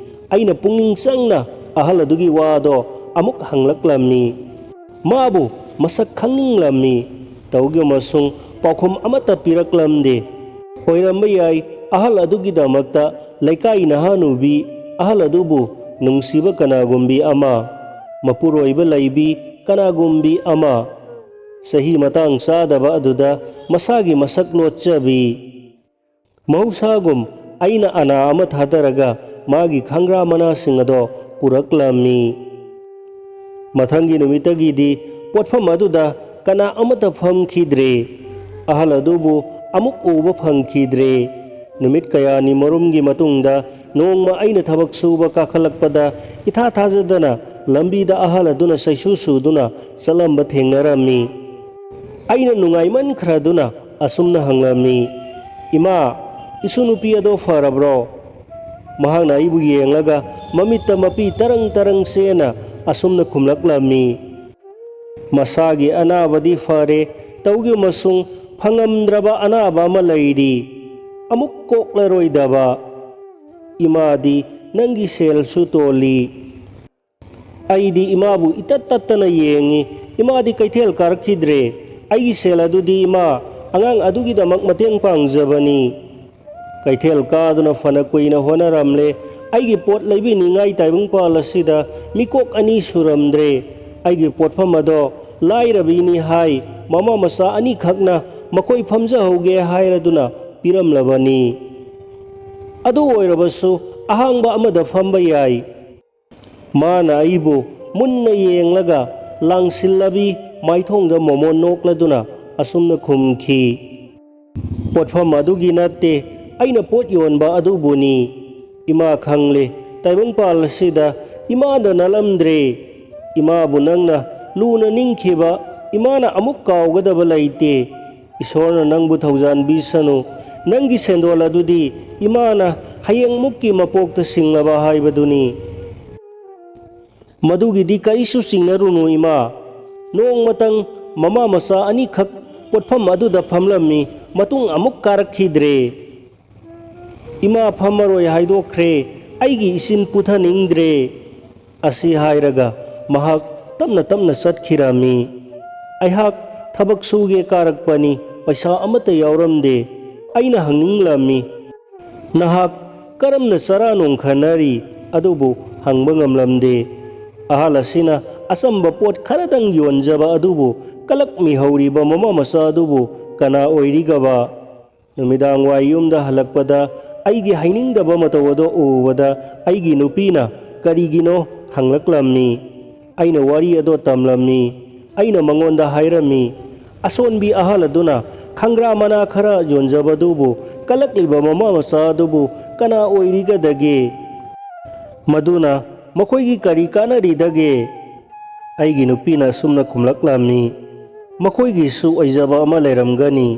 ꯑꯩꯅ ꯄꯨꯛꯅꯤꯡ ꯆꯪꯅ ꯑꯍꯜ ꯑꯗꯨꯒꯤ ꯋꯥꯗꯣ ꯑꯃꯨꯛ ꯍꯪꯂꯛꯂꯝꯃꯤ꯫ ꯃꯥꯕꯨ ꯃꯁꯛ ꯈꯪꯅꯤꯡꯂꯝꯃꯤ꯫ ꯇꯧꯒꯤ ꯑꯃꯁꯨꯡ ꯄꯥꯎꯈꯨꯝ ꯑꯃꯠꯇ ꯄꯤꯔꯛꯂꯝꯗꯦ꯫ ꯑꯣꯏꯔꯝꯕ ꯌꯥꯏ, ꯑꯍꯜ ꯑꯗꯨꯒꯤꯗꯃꯛꯇ ꯂꯩꯀꯥꯏ ꯅꯍꯥꯅꯨꯕꯤ ꯑꯍꯜ ꯑꯗꯨꯕꯨ ꯅꯨꯡꯁꯤꯕ ꯀꯅꯥꯒꯨꯝꯕꯤ ꯑꯃ, ꯃꯄꯨꯔꯣꯏꯕ ꯂꯩꯕꯤ ꯀꯅꯥꯒꯨꯝꯕꯤ ꯑꯃ, ꯆꯍꯤ ꯃꯇꯥꯡ ꯆꯥꯗꯕ ꯑꯗꯨꯗ ꯃꯁꯥꯒꯤ ꯃꯁꯛ ꯂꯣꯠꯆꯕꯤ꯫ ꯃꯍꯧꯁꯥꯒꯨꯝ ꯑꯩꯅ ꯑꯅꯥ ꯑꯃ ꯊꯥꯗꯔꯒ ꯃꯥꯒꯤ ꯈꯪꯒ꯭ꯔꯥ ꯃꯅꯥꯁꯤꯡ ꯑꯗꯣ ꯄꯨꯔꯛꯂꯝꯃꯤ꯫ ꯃꯊꯪꯒꯤ ꯅꯨꯃꯤꯠꯇꯒꯤꯗꯤ ꯄꯣꯠꯐꯝ ꯑꯗꯨꯗ ꯀꯅꯥ ꯑꯃꯠꯇ ꯐꯝꯈꯤꯗ꯭ꯔꯦ꯫ ꯑꯍꯜ ꯑꯗꯨꯕꯨ ꯑꯃꯨꯛ ꯎꯕ ꯐꯪꯈꯤꯗ꯭ꯔꯦ꯫ ꯅꯨꯃꯤꯠ ꯀꯌꯥꯅꯤ ꯃꯔꯨꯝꯒꯤ ꯃꯇꯨꯡꯗ ꯅꯣꯡꯃ ꯑꯩꯅ ꯊꯕꯛ ꯁꯨꯕ ꯀꯥꯈꯠꯂꯛꯄꯗ ꯏꯊꯥ ꯊꯥꯖꯗꯅ ꯂꯝꯕꯤꯗ ꯑꯍꯜ ꯑꯗꯨꯅ ꯆꯩꯁꯨ ꯁꯨꯗꯨꯅ ꯆꯠꯂꯝꯕ ꯊꯦꯡꯅꯔꯝꯃꯤ꯫ ꯑꯩꯅ ꯅꯨꯡꯉꯥꯏꯃꯟꯈ꯭ꯔꯗꯨꯅ ꯑꯁꯨꯝꯅ ꯍꯪꯂꯝꯃꯤ, "ꯏꯃꯥ, ꯏꯁꯨ ꯅꯨꯄꯤ ꯑꯗꯣ ꯐꯔꯕ꯭ꯔꯣ?" ꯃꯍꯥꯛꯅ ꯑꯩꯕꯨ ꯌꯦꯡꯂꯒ ꯃꯃꯤꯠꯇ ꯃꯄꯤ ꯇꯔꯪ ꯇꯔꯪ ꯆꯦꯅ ꯑꯁꯨꯝꯅ ꯈꯨꯝꯂꯛꯂꯝꯃꯤ, "ꯃꯁꯥꯒꯤ ꯑꯅꯥꯕꯗꯤ ꯐꯔꯦ, ꯇꯧꯒꯤ ꯑꯃꯁꯨꯡ ꯐꯪꯉꯝꯗ꯭ꯔꯕ ꯑꯅꯥꯕ ꯑꯃ ꯂꯩꯔꯤ꯫ ꯑꯃꯨꯛ ꯀꯣꯛꯂꯔꯣꯏꯗꯕ꯫ ꯏꯃꯥꯗꯤ ꯅꯪꯒꯤ ꯁꯦꯜꯁꯨ ꯇꯣꯜꯂꯤ꯫" ꯑꯩꯗꯤ ꯏꯃꯥꯕꯨ ꯏꯇꯠ ꯇꯠꯇꯅ ꯌꯦꯡꯉꯤ꯫ ꯏꯃꯥꯗꯤ ꯀꯩꯊꯦꯜ ꯀꯥꯔꯛꯈꯤꯗ꯭ꯔꯦ꯫ ꯑꯩꯒꯤ ꯁꯦꯜ ꯑꯗꯨꯗꯤ ꯏꯃꯥ, ꯑꯉꯥꯡ ꯑꯗꯨꯒꯤꯗꯃꯛ ꯃꯇꯦꯡ ꯄꯥꯡꯖꯕꯅꯤ꯫ ꯀꯩꯊꯦꯜ ꯀꯥꯗꯨꯅ ꯐꯅ ꯀꯨꯏꯅ ꯍꯣꯠꯅꯔꯝꯂꯦ꯫ ꯑꯩꯒꯤ ꯄꯣꯠ ꯂꯩꯕꯤꯅꯤꯡꯉꯥꯏ ꯇꯥꯏꯕꯪꯄꯥꯜ ꯑꯁꯤꯗ ꯃꯤꯀꯣꯛ ꯑꯅꯤ ꯁꯨꯔꯝꯗ꯭ꯔꯦ꯫ ꯑꯩꯒꯤ ꯄꯣꯠꯐꯝ ꯑꯗꯣ ꯂꯥꯏꯔꯕꯤꯅꯤ ꯍꯥꯏ, ꯃꯃꯥ ꯃꯆꯥ ꯑꯅꯤꯈꯛꯅ ꯃꯈꯣꯏ ꯐꯝꯖꯍꯧꯒꯦ ꯍꯥꯏꯔꯗꯨꯅ ꯄꯤꯔꯝꯂꯕꯅꯤ꯫ ꯑꯗꯨ ꯑꯣꯏꯔꯕꯁꯨ ꯑꯍꯥꯡꯕ ꯑꯃꯗ ꯐꯝꯕ ꯌꯥꯏ꯫ ꯃꯥꯅ ꯑꯩꯕꯨ ꯃꯨꯟꯅ ꯌꯦꯡꯂꯒ ꯂꯥꯡꯁꯤꯜꯂꯕꯤ ꯃꯥꯏꯊꯣꯡꯗ ꯃꯣꯃꯣꯟ ꯅꯣꯛꯂꯗꯨꯅ ꯑꯁꯨꯝꯅ ꯈꯨꯝꯈꯤ, "ꯄꯣꯠꯐꯝ ꯑꯗꯨꯒꯤ ꯅꯠꯇꯦ, ꯑꯩꯅ ꯄꯣꯠ ꯌꯣꯟꯕ ꯑꯗꯨꯕꯨꯅꯤ꯫ ꯏꯃꯥ ꯈꯪꯂꯦ, ꯇꯥꯏꯕꯪꯄꯥꯜ ꯑꯁꯤꯗ ꯏꯃꯥꯗ ꯅꯠꯂꯝꯗ꯭ꯔꯦ꯫ ꯏꯃꯥꯕꯨ ꯅꯪꯅ ꯂꯨꯅ ꯅꯤꯡꯈꯤꯕ ꯏꯃꯥꯅ ꯑꯃꯨꯛ ꯀꯥꯎꯒꯗꯕ ꯂꯩꯇꯦ꯫ ꯏꯁꯣꯔꯅ ꯅꯪꯕꯨ ꯊꯧꯖꯥꯟꯕꯤꯁꯅꯨ꯫ ꯅꯪꯒꯤ ꯁꯦꯟꯗꯣꯜ ꯑꯗꯨꯗꯤ ꯏꯃꯥꯅ ꯍꯌꯦꯡꯃꯨꯛꯀꯤ ꯃꯄꯣꯛꯇ ꯁꯤꯡꯂꯕ ꯍꯥꯏꯕꯗꯨꯅꯤ꯫ ꯃꯗꯨꯒꯤꯗꯤ ꯀꯔꯤꯁꯨ ꯆꯤꯡꯅꯔꯨꯅꯨ ꯏꯃꯥ꯫ ꯅꯣꯡꯃꯇꯪ ꯃꯃꯥ ꯃꯆꯥ ꯑꯅꯤꯈꯛ ꯄꯣꯠꯐꯝ ꯑꯗꯨꯗ ꯐꯝꯂꯝꯃꯤ, ꯃꯇꯨꯡ ꯑꯃꯨꯛ ꯀꯥꯔꯛꯈꯤꯗ꯭ꯔꯦ꯫ "ꯏꯃꯥ ꯐꯝꯃꯔꯣꯏ ꯍꯥꯏꯗꯣꯛꯈ꯭ꯔꯦ, ꯑꯩꯒꯤ ꯏꯆꯤꯟ ꯄꯨꯊꯅꯤꯡꯗ꯭ꯔꯦ" ꯑꯁꯤ ꯍꯥꯏꯔꯒ ꯃꯍꯥꯛ ꯇꯞꯅ ꯇꯞꯅ ꯆꯠꯈꯤꯔꯝꯃꯤ꯫ ꯑꯩꯍꯥꯛ ꯊꯕꯛ ꯁꯨꯒꯦ ꯀꯥꯔꯛꯄꯅꯤ, ꯄꯩꯁꯥ ꯑꯃꯠꯇ ꯌꯥꯎꯔꯝꯗꯦ꯫ ꯑꯩꯅ ꯍꯪꯅꯤꯡꯂꯝꯃꯤ, "ꯅꯍꯥꯛ ꯀꯔꯝꯅ ꯆꯔꯥ ꯅꯣꯡꯈꯟꯅꯔꯤ?" ꯑꯗꯨꯕꯨ ꯍꯪꯕ ꯉꯝꯂꯝꯗꯦ꯫ ꯑꯍꯜ ꯑꯁꯤꯅ ꯑꯆꯝꯕ ꯄꯣꯠ ꯈꯔꯗꯪ ꯌꯣꯟꯖꯕ ꯑꯗꯨꯕꯨ ꯀꯂꯛꯃꯤꯍꯧꯔꯤꯕ ꯃꯃꯥ ꯃꯆꯥ ꯑꯗꯨꯕꯨ ꯀꯅꯥ ꯑꯣꯏꯔꯤꯒꯕ? ꯅꯨꯃꯤꯗꯥꯡ ꯋꯥꯏ ꯌꯨꯝꯗ ꯍꯜꯂꯛꯄꯗ ꯑꯩꯒꯤ ꯍꯩꯅꯤꯡꯗꯕ ꯃꯇꯧ ꯑꯗꯨ ꯎꯕꯗ ꯑꯩꯒꯤ ꯅꯨꯄꯤꯅ ꯀꯔꯤꯒꯤꯅꯣ ꯍꯪꯂꯛꯂꯝꯃꯤ꯫ ꯑꯩꯅ ꯋꯥꯔꯤ ꯑꯗꯨ ꯇꯝꯂꯝꯃꯤ꯫ ꯑꯩꯅ ꯃꯉꯣꯟꯗ ꯍꯥꯏꯔꯝꯃꯤ, "ꯑꯁꯣꯟꯕꯤ ꯑꯍꯜ ꯑꯗꯨꯅ ꯈꯪꯒ꯭ꯔꯥ ꯃꯅꯥ ꯈꯔ ꯌꯣꯟꯖꯕꯗꯨꯕꯨ ꯀꯂꯛꯂꯤꯕ ꯃꯃꯥ ꯃꯆꯥ ꯑꯗꯨꯕꯨ ꯀꯅꯥ ꯑꯣꯏꯔꯤꯒꯗꯒꯦ? ꯃꯗꯨꯅ ꯃꯈꯣꯏꯒꯤ ꯀꯔꯤ ꯀꯥꯟꯅꯔꯤꯗꯒꯦ?" ꯑꯩꯒꯤ ꯅꯨꯄꯤꯅ ꯑꯁꯨꯝꯅ ꯈꯨꯝꯂꯛꯂꯝꯃꯤ, "ꯃꯈꯣꯏꯒꯤꯁꯨ ꯑꯣꯏꯖꯕ ꯑꯃ ꯂꯩꯔꯝꯒꯅꯤ"꯫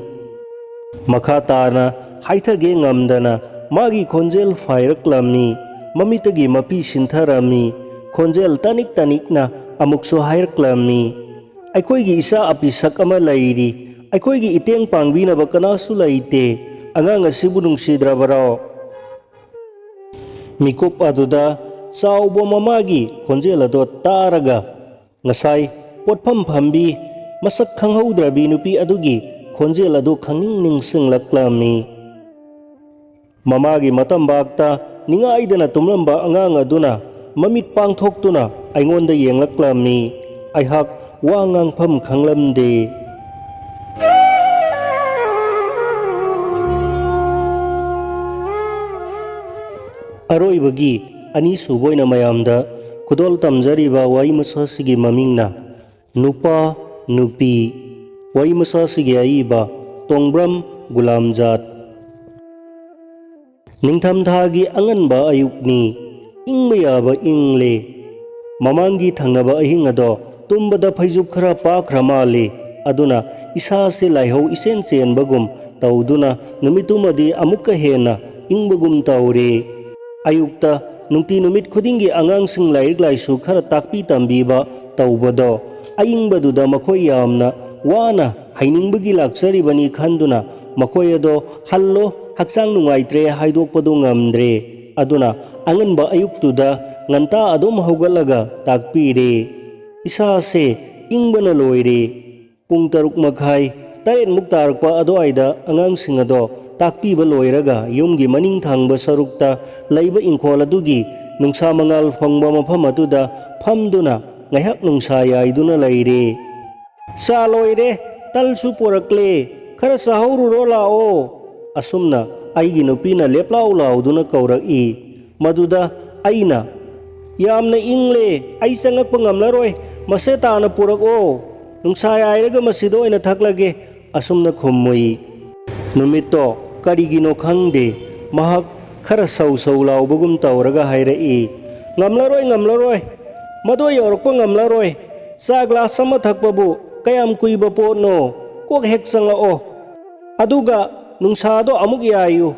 ꯃꯈꯥ ꯇꯥꯅ ꯍꯥꯏꯊꯒꯦ ꯉꯝꯗꯅ ꯃꯥꯒꯤ ꯈꯣꯟꯖꯦꯜ ꯐꯥꯏꯔꯛꯂꯝꯃꯤ, ꯃꯃꯤꯠꯇꯒꯤ ꯃꯄꯤ ꯁꯤꯟꯊꯔꯝꯃꯤ, ꯈꯣꯟꯖꯦꯜ ꯇꯅꯤꯛ ꯇꯅꯤꯛꯅ ꯑꯃꯨꯛꯁꯨ ꯍꯥꯏꯔꯛꯂꯝꯃꯤ, "ꯑꯩꯈꯣꯏꯒꯤ ꯏꯆꯥ ꯑꯄꯤꯁꯛ ꯑꯃ ꯂꯩꯔꯤ, ꯑꯩꯈꯣꯏꯒꯤ ꯏꯇꯦꯡ ꯄꯥꯡꯕꯤꯅꯕ ꯀꯅꯥꯁꯨ ꯂꯩꯇꯦ, ꯑꯉꯥꯡ ꯑꯁꯤꯕꯨ ꯅꯨꯡꯁꯤꯗ꯭ꯔꯕꯔꯣ?" ꯃꯤꯀꯨꯞ ꯑꯗꯨꯗ ꯆꯥꯎꯕ ꯃꯃꯥꯒꯤ ꯈꯣꯟꯖꯦꯜ ꯑꯗꯣ ꯇꯥꯔꯒ ꯉꯁꯥꯏ ꯄꯣꯠꯐꯝ ꯐꯝꯕꯤ ꯃꯁꯛ ꯈꯪꯍꯧꯗ꯭ꯔꯕꯤ ꯅꯨꯄꯤ ꯑꯗꯨꯒꯤ ꯈꯣꯟꯖꯦꯜ ꯑꯗꯨ ꯈꯪꯅꯤꯡ ꯅꯤꯡꯁꯤꯡꯂꯛꯂꯝꯃꯤ꯫ ꯃꯃꯥꯒꯤ ꯃꯇꯝꯕꯥꯛꯇ ꯅꯤꯡꯉꯥꯏꯗꯅ ꯇꯨꯝꯂꯝꯕ ꯑꯉꯥꯡ ꯑꯗꯨꯅ ꯃꯃꯤꯠ ꯄꯥꯡꯊꯣꯛꯇꯨꯅ ꯑꯩꯉꯣꯟꯗ ꯌꯦꯡꯂꯛꯂꯝꯃꯤ꯫ ꯑꯩꯍꯥꯛ ꯋꯥ ꯉꯥꯡꯐꯝ ꯈꯪꯂꯝꯗꯦ꯫ ꯑꯔꯣꯏꯕꯒꯤ ꯑꯅꯤꯁꯨꯕ ꯑꯣꯏꯅ ꯃꯌꯥꯝꯗ ꯈꯨꯗꯣꯜ ꯇꯝꯖꯔꯤꯕ ꯋꯥꯔꯤ ꯃꯆꯥꯁꯤꯒꯤ ꯃꯃꯤꯡꯅ ꯅꯨꯄꯥ ꯅꯨꯄꯤ꯫ ꯋꯥꯔꯤ ꯃꯆꯥꯁꯤꯒꯤ ꯑꯏꯕ ꯇꯣꯡꯕ꯭ꯔꯝ ꯒꯨꯂꯥꯝꯖꯥꯠ꯫ ꯅꯤꯡꯊꯝꯊꯥꯒꯤ ꯑꯉꯟꯕ ꯑꯌꯨꯛꯅꯤ꯫ ꯏꯪꯕ ꯌꯥꯕ ꯏꯪꯂꯦ꯫ ꯃꯃꯥꯡꯒꯤ ꯊꯪꯅꯕ ꯑꯍꯤꯡ ꯑꯗꯣ ꯇꯨꯝꯕꯗ ꯐꯩꯖꯨꯞ ꯈꯔ ꯄꯥꯛꯈ꯭ꯔ ꯃꯥꯜꯂꯦ꯫ ꯑꯗꯨꯅ ꯏꯁꯥꯁꯦ ꯂꯥꯏꯍꯧ ꯏꯆꯦꯟ ꯆꯦꯟꯕꯒꯨꯝ ꯇꯧꯗꯨꯅ ꯅꯨꯃꯤꯠꯇꯨꯃꯗꯤ ꯑꯃꯨꯛꯀ ꯍꯦꯟꯅ ꯏꯪꯕꯒꯨꯝ ꯇꯧꯔꯦ꯫ ꯑꯌꯨꯛꯇ ꯅꯨꯡꯇꯤ ꯅꯨꯃꯤꯠ ꯈꯨꯗꯤꯡꯒꯤ ꯑꯉꯥꯡꯁꯤꯡ ꯂꯥꯏꯔꯤꯛ ꯂꯥꯏꯁꯨ ꯈꯔ ꯇꯥꯛꯄꯤ ꯇꯝꯕꯤꯕ ꯇꯧꯕꯗꯣ ꯑꯏꯪꯕꯗꯨꯗ ꯃꯈꯣꯏ ꯌꯥꯝꯅ ꯋꯥꯅ ꯍꯩꯅꯤꯡꯕꯒꯤ ꯂꯥꯛꯆꯔꯤꯕꯅꯤ ꯈꯟꯗꯨꯅ ꯃꯈꯣꯏ ꯑꯗꯣ "ꯍꯜꯂꯣ, ꯍꯛꯆꯥꯡ ꯅꯨꯡꯉꯥꯏꯇ꯭ꯔꯦ" ꯍꯥꯏꯗꯣꯛꯄꯗꯨ ꯉꯝꯗ꯭ꯔꯦ꯫ ꯑꯗꯨꯅ ꯑꯉꯟꯕ ꯑꯌꯨꯛꯇꯨꯗ ꯉꯟꯇꯥ ꯑꯗꯨꯝ ꯍꯧꯒꯠꯂꯒ ꯇꯥꯛꯄꯤꯔꯦ꯫ ꯏꯁꯥꯁꯦ ꯏꯪꯕꯅ ꯂꯣꯏꯔꯦ꯫ ꯄꯨꯡ ꯇꯔꯨꯛ ꯃꯈꯥꯏ, ꯇꯔꯦꯠꯃꯨꯛ ꯇꯥꯔꯛꯄ ꯑꯗꯨꯋꯥꯏꯗ ꯑꯉꯥꯡꯁꯤꯡ ꯑꯗꯣ ꯇꯥꯛꯄꯤꯕ ꯂꯣꯏꯔꯒ ꯌꯨꯝꯒꯤ ꯃꯅꯤꯡ ꯊꯪꯕ ꯁꯔꯨꯛꯇ ꯂꯩꯕ ꯏꯪꯈꯣꯜ ꯑꯗꯨꯒꯤ ꯅꯨꯡꯁꯥ ꯃꯉꯥꯜ ꯐꯪꯕ ꯃꯐꯝ ꯑꯗꯨꯗ ꯐꯝꯗꯨꯅ ꯉꯥꯏꯍꯥꯛ ꯅꯨꯡꯁꯥ ꯌꯥꯏꯗꯨꯅ ꯂꯩꯔꯦ꯫ "ꯆꯥ ꯂꯣꯏꯔꯦ, ꯇꯜꯁꯨ ꯄꯨꯔꯛꯂꯦ, ꯈꯔ ꯆꯥꯍꯧꯔꯨꯔꯣ ꯂꯥꯛꯑꯣ," ꯑꯁꯨꯝꯅ ꯑꯩꯒꯤ ꯅꯨꯄꯤꯅ ꯂꯦꯞꯂꯥꯎ ꯂꯥꯎꯗꯨꯅ ꯀꯧꯔꯛꯏ꯫ ꯃꯗꯨꯗ ꯑꯩꯅ, "ꯌꯥꯝꯅ ꯏꯪꯂꯦ, ꯑꯩ ꯆꯪꯉꯛꯄ ꯉꯝꯂꯔꯣꯏ, ꯃꯁꯦ ꯇꯥꯅ ꯄꯨꯔꯛꯑꯣ, ꯅꯨꯡꯁꯥ ꯌꯥꯏꯔꯒ ꯃꯁꯤꯗ ꯑꯣꯏꯅ ꯊꯛꯂꯒꯦ," ꯑꯁꯨꯝꯅ ꯈꯨꯝꯃꯨꯏ꯫ ꯅꯨꯃꯤꯠꯇꯣ ꯀꯔꯤꯒꯤꯅꯣ ꯈꯪꯗꯦ, ꯃꯍꯥꯛ ꯈꯔ ꯁꯧ ꯁꯧ ꯂꯥꯎꯕꯒꯨꯝ ꯇꯧꯔꯒ ꯍꯥꯏꯔꯛꯏ, "ꯉꯝꯂꯔꯣꯏ, ꯉꯝꯂꯔꯣꯏ, ꯃꯗꯣ ꯌꯧꯔꯛꯄ ꯉꯝꯂꯔꯣꯏ꯫ ꯆꯥ ꯒ꯭ꯂꯥꯁ ꯑꯃ ꯊꯛꯄꯕꯨ ꯀꯌꯥꯝ ꯀꯨꯏꯕ ꯄꯣꯠꯅꯣ? ꯀꯣꯛ ꯍꯦꯛ ꯆꯪꯂꯛꯑꯣ꯫ ꯑꯗꯨꯒ ꯅꯨꯡꯁꯥꯗꯣ ꯑꯃꯨꯛ ꯌꯥꯏꯌꯨ꯫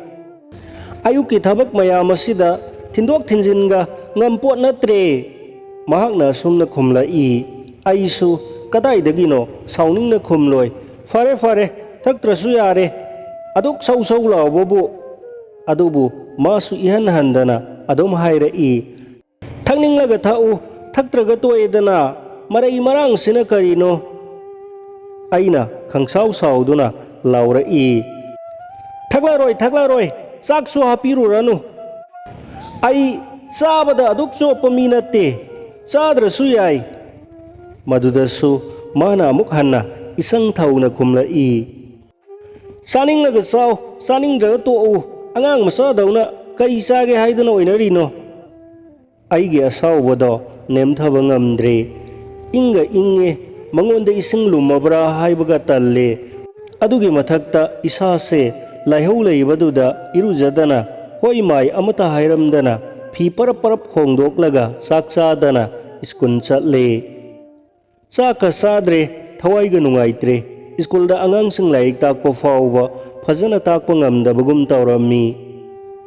ꯑꯌꯨꯛꯀꯤ ꯊꯕꯛ ꯃꯌꯥꯝ ꯑꯁꯤꯗ ꯊꯤꯟꯗꯣꯛ ꯊꯤꯟꯖꯤꯟꯒ ꯉꯝꯄꯣꯠ ꯅꯠꯇ꯭ꯔꯦ꯫" ꯃꯍꯥꯛꯅ ꯑꯁꯨꯝꯅ ꯈꯨꯝꯂꯛꯏ꯫ ꯑꯩꯁꯨ ꯀꯗꯥꯏꯗꯒꯤꯅꯣ ꯁꯥꯎꯅꯤꯡꯅ ꯈꯨꯝꯂꯣꯏ꯫ "ꯐꯔꯦ, ꯐꯔꯦ, ꯊꯛꯇ꯭ꯔꯁꯨ ꯌꯥꯔꯦ꯫ ꯑꯗꯨꯛ ꯁꯧ ꯁꯧ ꯂꯥꯎꯕꯕꯨ꯫" ꯑꯗꯨꯕꯨ ꯃꯥꯁꯨ ꯏꯍꯟ ꯍꯟꯗꯅ ꯑꯗꯨꯝ ꯍꯥꯏꯔꯛꯏ, "ꯊꯛꯅꯤꯡꯂꯒ ꯊꯛꯎ, ꯊꯛꯇ꯭ꯔꯒ ꯇꯣꯛꯑꯦꯗꯅ꯫ ꯃꯔꯩ ꯃꯔꯥꯡꯁꯤꯅ ꯀꯔꯤꯅꯣ?" ꯑꯩꯅ ꯈꯪꯁꯥꯎ ꯁꯥꯎꯗꯨꯅ ꯂꯥꯎꯔꯛꯏ, "ꯊꯛꯂꯔꯣꯏ, ꯊꯛꯂꯔꯣꯏ, ꯆꯥꯛꯁꯨ ꯍꯥꯞꯄꯤꯔꯨꯔꯅꯨ꯫ ꯑꯩ ꯆꯥꯕꯗ ꯑꯗꯨꯛ ꯆꯣꯞꯄ ꯃꯤ ꯅꯠꯇꯦ, ꯆꯥꯗ꯭ꯔꯁꯨ ꯌꯥꯏ꯫" ꯃꯗꯨꯗꯁꯨ ꯃꯥꯅ ꯑꯃꯨꯛ ꯍꯟꯅ ꯏꯁꯪ ꯊꯧꯅ ꯈꯨꯝꯂꯛꯏ, "ꯆꯥꯅꯤꯡꯂꯒ ꯆꯥꯎ, ꯆꯥꯅꯤꯡꯗ꯭ꯔꯒ ꯇꯣꯛꯎ꯫ ꯑꯉꯥꯡ ꯃꯆꯥꯗꯧꯅ ꯀꯔꯤ ꯆꯥꯒꯦ ꯍꯥꯏꯗꯨꯅ ꯑꯣꯏꯅꯔꯤꯅꯣ?" ꯑꯩꯒꯤ ꯑꯁꯥꯎꯕꯗꯣ ꯅꯦꯝꯊꯕ ꯉꯝꯗ꯭ꯔꯦ꯫ ꯏꯪꯒ ꯏꯪꯉꯦ, ꯃꯉꯣꯟꯗ ꯏꯁꯤꯡ ꯂꯨꯝꯃꯕ꯭ꯔꯥ ꯍꯥꯏꯕꯒ ꯇꯜꯂꯦ꯫ ꯑꯗꯨꯒꯤ ꯃꯊꯛꯇ ꯏꯁꯥꯁꯦ ꯂꯥꯏꯍꯧ ꯂꯩꯕꯗꯨꯗ ꯏꯔꯨꯖꯗꯅ, ꯍꯣꯏ ꯃꯥꯏ ꯑꯃꯠꯇ ꯍꯥꯏꯔꯝꯗꯅ, ꯐꯤ ꯄꯔꯞ ꯄꯔꯞ ꯍꯣꯡꯗꯣꯛꯂꯒ ꯆꯥꯛ ꯆꯥꯗꯅ ꯁ꯭ꯀꯨꯜ ꯆꯠꯂꯦ꯫ ꯆꯥꯛꯀ ꯆꯥꯗ꯭ꯔꯦ, ꯊꯋꯥꯏꯒ ꯅꯨꯡꯉꯥꯏꯇ꯭ꯔꯦ꯫ ꯁ꯭ꯀꯨꯜꯗ ꯑꯉꯥꯡꯁꯤꯡ ꯂꯥꯏꯔꯤꯛ ꯇꯥꯛꯄ ꯐꯥꯎꯕ ꯐꯖꯅ ꯇꯥꯛꯄ ꯉꯝꯗꯕꯒꯨꯝ ꯇꯧꯔꯝꯃꯤ꯫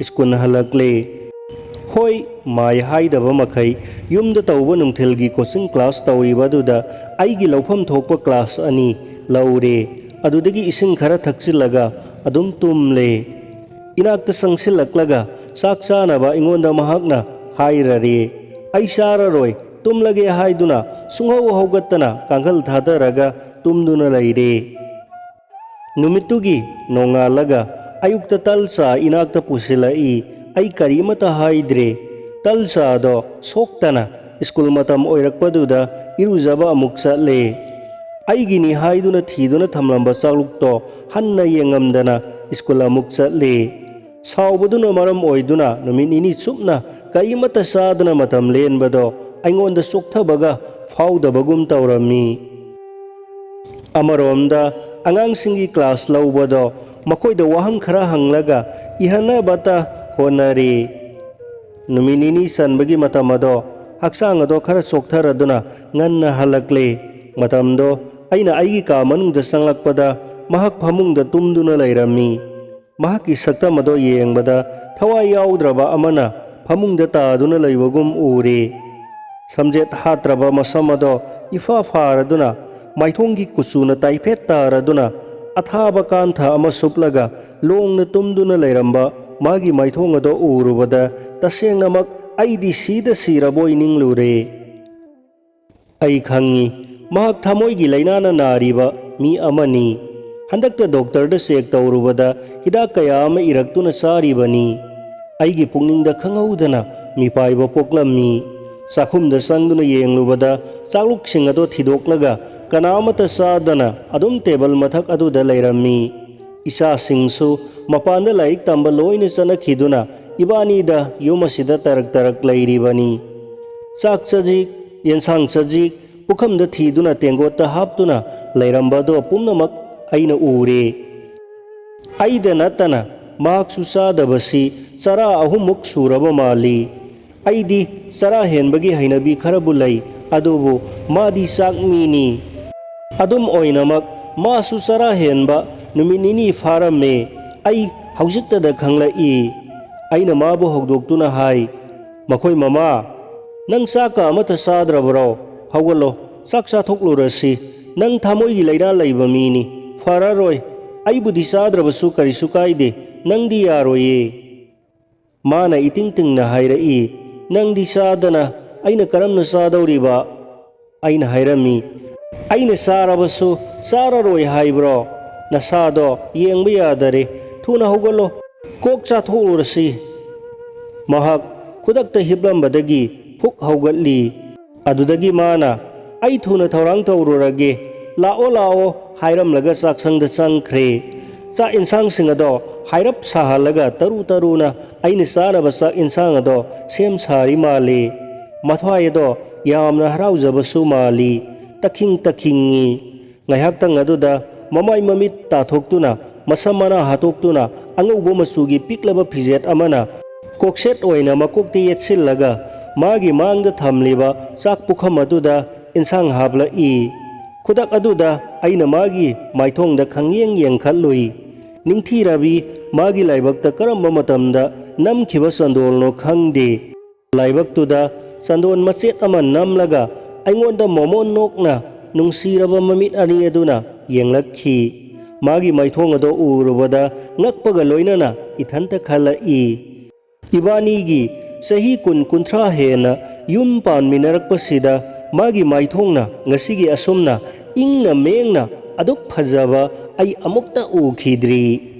ꯁ꯭ꯀꯨꯜ ꯍꯜꯂꯛꯂꯦ꯫ ꯍꯣꯏ, ꯃꯥꯏ ꯍꯥꯏꯗꯕ ꯃꯈꯩ ꯌꯨꯝꯗ ꯇꯧꯕ ꯅꯨꯡꯊꯤꯜꯒꯤ ꯀꯣꯆꯤꯡ ꯀ꯭ꯂꯥꯁ ꯇꯧꯔꯤꯕꯗꯨꯗ ꯑꯩꯒꯤ ꯂꯧꯐꯝ ꯊꯣꯛꯄ ꯀ꯭ꯂꯥꯁ ꯑꯅꯤ ꯂꯧꯔꯦ꯫ ꯑꯗꯨꯗꯒꯤ ꯏꯁꯤꯡ ꯈꯔ ꯊꯛꯆꯤꯜꯂꯒ ꯑꯗꯨꯝ ꯇꯨꯝꯂꯦ꯫ ꯏꯅꯥꯛꯇ ꯆꯪꯁꯤꯜꯂꯛꯂꯒ ꯆꯥꯛ ꯆꯥꯅꯕ ꯑꯩꯉꯣꯟꯗ ꯃꯍꯥꯛꯅ ꯍꯥꯏꯔꯔꯦ꯫ ꯑꯩ ꯆꯥꯔꯔꯣꯏ, ꯇꯨꯝꯂꯒꯦ ꯍꯥꯏꯗꯨꯅ ꯁꯨꯡꯍꯧ ꯍꯧꯒꯠꯇꯅ ꯀꯥꯡꯈꯜ ꯊꯥꯗꯔꯒ ꯇꯨꯝꯗꯨꯅ ꯂꯩꯔꯦ꯫ ꯅꯨꯃꯤꯠꯇꯨꯒꯤ ꯅꯣꯡꯉꯥꯜꯂꯒ ꯑꯌꯨꯛꯇ ꯇꯜ ꯆꯥ ꯏꯅꯥꯛꯇ ꯄꯨꯁꯤꯜꯂꯛꯏ꯫ ꯑꯩ ꯀꯔꯤꯃꯠꯇ ꯍꯥꯏꯗ꯭ꯔꯦ꯫ ꯇꯜ ꯆꯥꯗꯣ ꯁꯣꯛꯇꯅ ꯁ꯭ꯀꯨꯜ ꯃꯇꯝ ꯑꯣꯏꯔꯛꯄꯗꯨꯗ ꯏꯔꯨꯖꯕ ꯑꯃꯨꯛ ꯆꯠꯂꯦ꯫ ꯑꯩꯒꯤꯅꯤ ꯍꯥꯏꯗꯨꯅ ꯊꯤꯗꯨꯅ ꯊꯝꯂꯝꯕ ꯆꯥꯛꯂꯨꯛꯇꯣ ꯍꯟꯅ ꯌꯦꯡꯉꯝꯗꯅ ꯁ꯭ꯀꯨꯜ ꯑꯃꯨꯛ ꯆꯠꯂꯦ꯫ ꯁꯥꯎꯕꯗꯨꯅ ꯃꯔꯝ ꯑꯣꯏꯗꯨꯅ ꯅꯨꯃꯤꯠ ꯅꯤꯅꯤ ꯆꯨꯞꯅ ꯀꯔꯤꯃꯠꯇ ꯆꯥꯗꯅ ꯃꯇꯝ ꯂꯦꯟꯕꯗꯣ ꯑꯩꯉꯣꯟꯗ ꯆꯣꯛꯊꯕꯒ ꯐꯥꯎꯗꯕꯒꯨꯝ ꯇꯧꯔꯝꯃꯤ꯫ ꯑꯃꯔꯣꯝꯗ ꯑꯉꯥꯡꯁꯤꯡꯒꯤ ꯀ꯭ꯂꯥꯁ ꯂꯧꯕꯗꯣ ꯃꯈꯣꯏꯗ ꯋꯥꯍꯪ ꯈꯔ ꯍꯪꯂꯒ ꯏꯍꯟꯅꯕꯇ ꯍꯣꯠꯅꯔꯤ꯫ ꯅꯨꯃꯤꯠ ꯅꯤꯅꯤ ꯆꯟꯕꯒꯤ ꯃꯇꯝ ꯑꯗꯣ ꯍꯛꯆꯥꯡ ꯑꯗꯣ ꯈꯔ ꯆꯣꯛꯊꯔꯗꯨꯅ ꯉꯟꯅ ꯍꯜꯂꯛꯂꯦ꯫ ꯃꯇꯝꯗꯣ ꯑꯩꯅ ꯑꯩꯒꯤ ꯀꯥ ꯃꯅꯨꯡꯗ ꯆꯪꯂꯛꯄꯗ ꯃꯍꯥꯛ ꯐꯃꯨꯡꯗ ꯇꯨꯝꯗꯨꯅ ꯂꯩꯔꯝꯃꯤ꯫ ꯃꯍꯥꯛꯀꯤ ꯁꯛꯇꯝ ꯑꯗꯣ ꯌꯦꯡꯕꯗ ꯊꯋꯥꯏ ꯌꯥꯎꯗ꯭ꯔꯕ ꯑꯃꯅ ꯐꯃꯨꯡꯗ ꯇꯥꯗꯨꯅ ꯂꯩꯕꯒꯨꯝ ꯎꯔꯦ꯫ ꯁꯝꯖꯦꯠ ꯍꯥꯠꯇ꯭ꯔꯕ ꯃꯁꯝ ꯑꯗꯣ ꯏꯐꯥ ꯐꯥꯔꯗꯨꯅ, ꯃꯥꯏꯊꯣꯡꯒꯤ ꯀꯨꯆꯨꯅ ꯇꯥꯏꯐꯦꯠ ꯇꯥꯔꯗꯨꯅ, ꯑꯊꯥꯕ ꯀꯥꯟꯊ ꯑꯃ ꯁꯨꯞꯂꯒ ꯂꯣꯡꯅ ꯇꯨꯝꯗꯨꯅ ꯂꯩꯔꯝꯕ ꯃꯥꯒꯤ ꯃꯥꯏꯊꯣꯡ ꯑꯗꯣ ꯎꯔꯨꯕꯗ ꯇꯁꯦꯡꯅꯃꯛ ꯑꯩꯗꯤ ꯁꯤꯗ ꯁꯤꯔꯕꯣꯏ ꯅꯤꯡꯂꯨꯔꯦ꯫ ꯑꯩ ꯈꯪꯏ, ꯃꯍꯥꯛ ꯊꯃꯣꯏꯒꯤ ꯂꯥꯏꯅꯥꯅ ꯅꯥꯔꯤꯕ ꯃꯤ ꯑꯃꯅꯤ꯫ ꯍꯟꯗꯛꯇ ꯗꯣꯛꯇꯔꯗ ꯆꯦꯛ ꯇꯧꯔꯨꯕꯗ ꯍꯤꯗꯥꯛ ꯀꯌꯥ ꯑꯃ ꯏꯔꯛꯇꯨꯅ ꯆꯥꯔꯤꯕꯅꯤ꯫ ꯑꯩꯒꯤ ꯄꯨꯛꯅꯤꯡꯗ ꯈꯪꯍꯧꯗꯅ ꯃꯤꯄꯥꯏꯕ ꯄꯣꯛꯂꯝꯃꯤ꯫ ꯆꯥꯛꯈꯨꯝꯗ ꯆꯪꯗꯨꯅ ꯌꯦꯡꯂꯨꯕꯗ ꯆꯥꯛꯂꯨꯛꯁꯤꯡ ꯑꯗꯣ ꯊꯤꯗꯣꯛꯂꯒ ꯀꯅꯥ ꯑꯃꯠꯇ ꯆꯥꯗꯅ ꯑꯗꯨꯝ ꯇꯦꯕꯜ ꯃꯊꯛ ꯑꯗꯨꯗ ꯂꯩꯔꯝꯃꯤ꯫ ꯏꯆꯥꯁꯤꯡꯁꯨ ꯃꯄꯥꯟꯗ ꯂꯥꯏꯔꯤꯛ ꯇꯝꯕ ꯂꯣꯏꯅ ꯆꯠꯅꯈꯤꯗꯨꯅ ꯏꯕꯥꯅꯤꯗ ꯌꯨꯝ ꯑꯁꯤꯗ ꯇꯔꯛ ꯇꯔꯛ ꯂꯩꯔꯤꯕꯅꯤ꯫ ꯆꯥꯛ ꯆꯖꯤꯛ, ꯌꯦꯟꯁꯥꯡ ꯆꯖꯤꯛ, ꯄꯨꯈꯝꯗ ꯊꯤꯗꯨꯅ ꯇꯦꯡꯒꯣꯠꯇ ꯍꯥꯞꯇꯨꯅ ꯂꯩꯔꯝꯕꯗꯣ ꯄꯨꯝꯅꯃꯛ ꯑꯩꯅ ꯎꯔꯦ꯫ ꯑꯩꯗ ꯅꯠꯇꯅ ꯃꯍꯥꯛꯁꯨ ꯆꯥꯗꯕꯁꯤ ꯆꯔꯥ ꯑꯍꯨꯝꯃꯨꯛ ꯁꯨꯔꯕ ꯃꯥꯜꯂꯤ꯫ ꯑꯩꯗꯤ ꯆꯔꯥ ꯍꯦꯟꯕꯒꯤ ꯍꯩꯅꯕꯤ ꯈꯔꯕꯨ ꯂꯩ, ꯑꯗꯨꯕꯨ ꯃꯥꯗꯤ ꯆꯥꯛ ꯃꯤꯅꯤ꯫ ꯑꯗꯨꯝ ꯑꯣꯏꯅꯃꯛ, ꯃꯥꯁꯨ ꯆꯔꯥ ꯍꯦꯟꯕ ꯅꯨꯃꯤꯠ ꯅꯤꯅꯤ ꯐꯥꯔꯝꯃꯦ꯫ ꯑꯩ ꯍꯧꯖꯤꯛꯇꯗ ꯈꯪꯂꯛꯏ꯫ ꯑꯩꯅ ꯃꯥꯕꯨ ꯍꯧꯗꯣꯛꯇꯨꯅ ꯍꯥꯏ, "ꯃꯈꯣꯏ ꯃꯃꯥ, ꯅꯪ ꯆꯥꯛꯀ ꯑꯃꯠꯇ ꯆꯥꯗ꯭ꯔꯕꯔꯣ? ꯍꯧꯒꯠꯂꯣ, ꯆꯥꯛ ꯆꯥꯊꯣꯛꯂꯨꯔꯁꯤ꯫ ꯅꯪ ꯊꯃꯣꯏꯒꯤ ꯂꯥꯏꯅꯥ ꯂꯩꯕ ꯃꯤꯅꯤ, ꯐꯔꯔꯣꯏ꯫ ꯑꯩꯕꯨꯗꯤ ꯆꯥꯗ꯭ꯔꯕꯁꯨ ꯀꯔꯤꯁꯨ ꯀꯥꯏꯗꯦ, ꯅꯪꯗꯤ ꯌꯥꯔꯣꯏꯌꯦ꯫" ꯃꯥꯅ ꯏꯇꯤꯡ ꯇꯤꯡꯅ ꯍꯥꯏꯔꯛꯏ, "ꯅꯪꯗꯤ ꯆꯥꯗꯅ ꯑꯩꯅ ꯀꯔꯝꯅ ꯆꯥꯗꯧꯔꯤꯕ?" ꯑꯩꯅ ꯍꯥꯏꯔꯝꯃꯤ, "ꯑꯩꯅ ꯆꯥꯔꯕꯁꯨ ꯆꯥꯔꯔꯣꯏ ꯍꯥꯏꯕ꯭ꯔꯣ? ꯅꯁꯥꯗꯣ ꯌꯦꯡꯕ ꯌꯥꯗꯔꯦ꯫ ꯊꯨꯅ ꯍꯧꯒꯠꯂꯣ, ꯀꯣꯛ ꯆꯥꯊꯣꯛꯎꯔꯁꯤ꯫" ꯃꯍꯥꯛ ꯈꯨꯗꯛꯇ ꯍꯤꯞꯂꯝꯕꯗꯒꯤ ꯐꯨꯛ ꯍꯧꯒꯠꯂꯤ꯫ ꯑꯗꯨꯗꯒꯤ ꯃꯥꯅ, "ꯑꯩ ꯊꯨꯅ ꯊꯧꯔꯥꯡ ꯇꯧꯔꯨꯔꯒꯦ, ꯂꯥꯛꯑꯣ, ꯂꯥꯛꯑꯣ" ꯍꯥꯏꯔꯝꯂꯒ ꯆꯥꯛꯁꯪꯗ ꯆꯪꯈ꯭ꯔꯦ꯫ ꯆꯥꯛ ꯏꯟꯁꯥꯡꯁꯤꯡ ꯑꯗꯣ ꯍꯥꯏꯔꯞ ꯁꯥꯍꯜꯂꯒ ꯇꯔꯨ ꯇꯔꯨꯅ ꯑꯩꯅ ꯆꯥꯅꯕ ꯆꯥꯛ ꯏꯟꯁꯥꯡ ꯑꯗꯣ ꯁꯦꯝ ꯁꯥꯔꯤ ꯃꯥꯜꯂꯤ꯫ ꯃꯊ꯭ꯋꯥꯏ ꯑꯗꯣ ꯌꯥꯝꯅ ꯍꯔꯥꯎꯖꯕꯁꯨ ꯃꯥꯜꯂꯤ꯫ ꯇꯈꯤꯡ ꯇꯈꯤꯡꯉꯤ꯫ ꯉꯥꯏꯍꯥꯛꯇꯪ ꯑꯗꯨꯗ ꯃꯃꯥꯏ ꯃꯃꯤꯠ ꯇꯥꯊꯣꯛꯇꯨꯅ, ꯃꯁꯝ ꯃꯅꯥ ꯍꯥꯠꯇꯣꯛꯇꯨꯅ, ꯑꯉꯧꯕ ꯃꯆꯨꯒꯤ ꯄꯤꯛꯂꯕ ꯐꯤꯖꯦꯠ ꯑꯃꯅ ꯀꯣꯛꯁꯦꯠ ꯑꯣꯏꯅ ꯃꯀꯣꯛꯇ ꯌꯦꯠꯁꯤꯜꯂꯒ ꯃꯥꯒꯤ ꯃꯥꯡꯗ ꯊꯝꯂꯤꯕ ꯆꯥꯛ ꯄꯨꯈꯝ ꯑꯗꯨꯗ ꯏꯟꯁꯥꯡ ꯍꯥꯞꯂꯛꯏ꯫ ꯈꯨꯗꯛ ꯑꯗꯨꯗ ꯑꯩꯅ ꯃꯥꯒꯤ ꯃꯥꯏꯊꯣꯡꯗ ꯈꯪꯌꯦꯡ ꯌꯦꯡꯈꯠꯂꯨꯏ꯫ ꯅꯤꯡꯊꯤꯔꯕꯤ ꯃꯥꯒꯤ ꯂꯥꯏꯕꯛꯇ ꯀꯔꯝꯕ ꯃꯇꯝꯗ ꯅꯝꯈꯤꯕ ꯆꯟꯗꯣꯜꯅꯣ ꯈꯪꯗꯦ꯫ ꯂꯥꯏꯕꯛꯇꯨꯗ ꯆꯟꯗꯣꯟ ꯃꯆꯦꯠ ꯑꯃ ꯅꯝꯂꯒ ꯑꯩꯉꯣꯟꯗ ꯃꯣꯃꯣꯟ ꯅꯣꯛꯅ ꯅꯨꯡꯁꯤꯔꯕ ꯃꯃꯤꯠ ꯑꯅꯤ ꯑꯗꯨꯅ ꯌꯦꯡꯂꯛꯈꯤ꯫ ꯃꯥꯒꯤ ꯃꯥꯏꯊꯣꯡ ꯑꯗꯣ ꯎꯔꯨꯕꯗ ꯉꯛꯄꯒ ꯂꯣꯏꯅꯅ ꯏꯊꯟꯇ ꯈꯜꯂꯛꯏ꯫ ꯏꯕꯥꯅꯤꯒꯤ ꯆꯍꯤ ꯀꯨꯟ ꯀꯨꯟꯊ꯭ꯔꯥ ꯍꯦꯟꯅ ꯌꯨꯝ ꯄꯥꯟꯃꯤꯟꯅꯔꯛꯄꯁꯤꯗ ꯃꯥꯒꯤ ꯃꯥꯏꯊꯣꯡꯅ ꯉꯁꯤꯒꯤ ꯑꯁꯨꯝꯅ ꯏꯪꯅ ꯃꯦꯡꯅ ꯑꯗꯨꯛ ꯐꯖꯕ ꯑꯩ ꯑꯃꯨꯛꯇ ꯎꯈꯤꯗ꯭ꯔꯤ꯫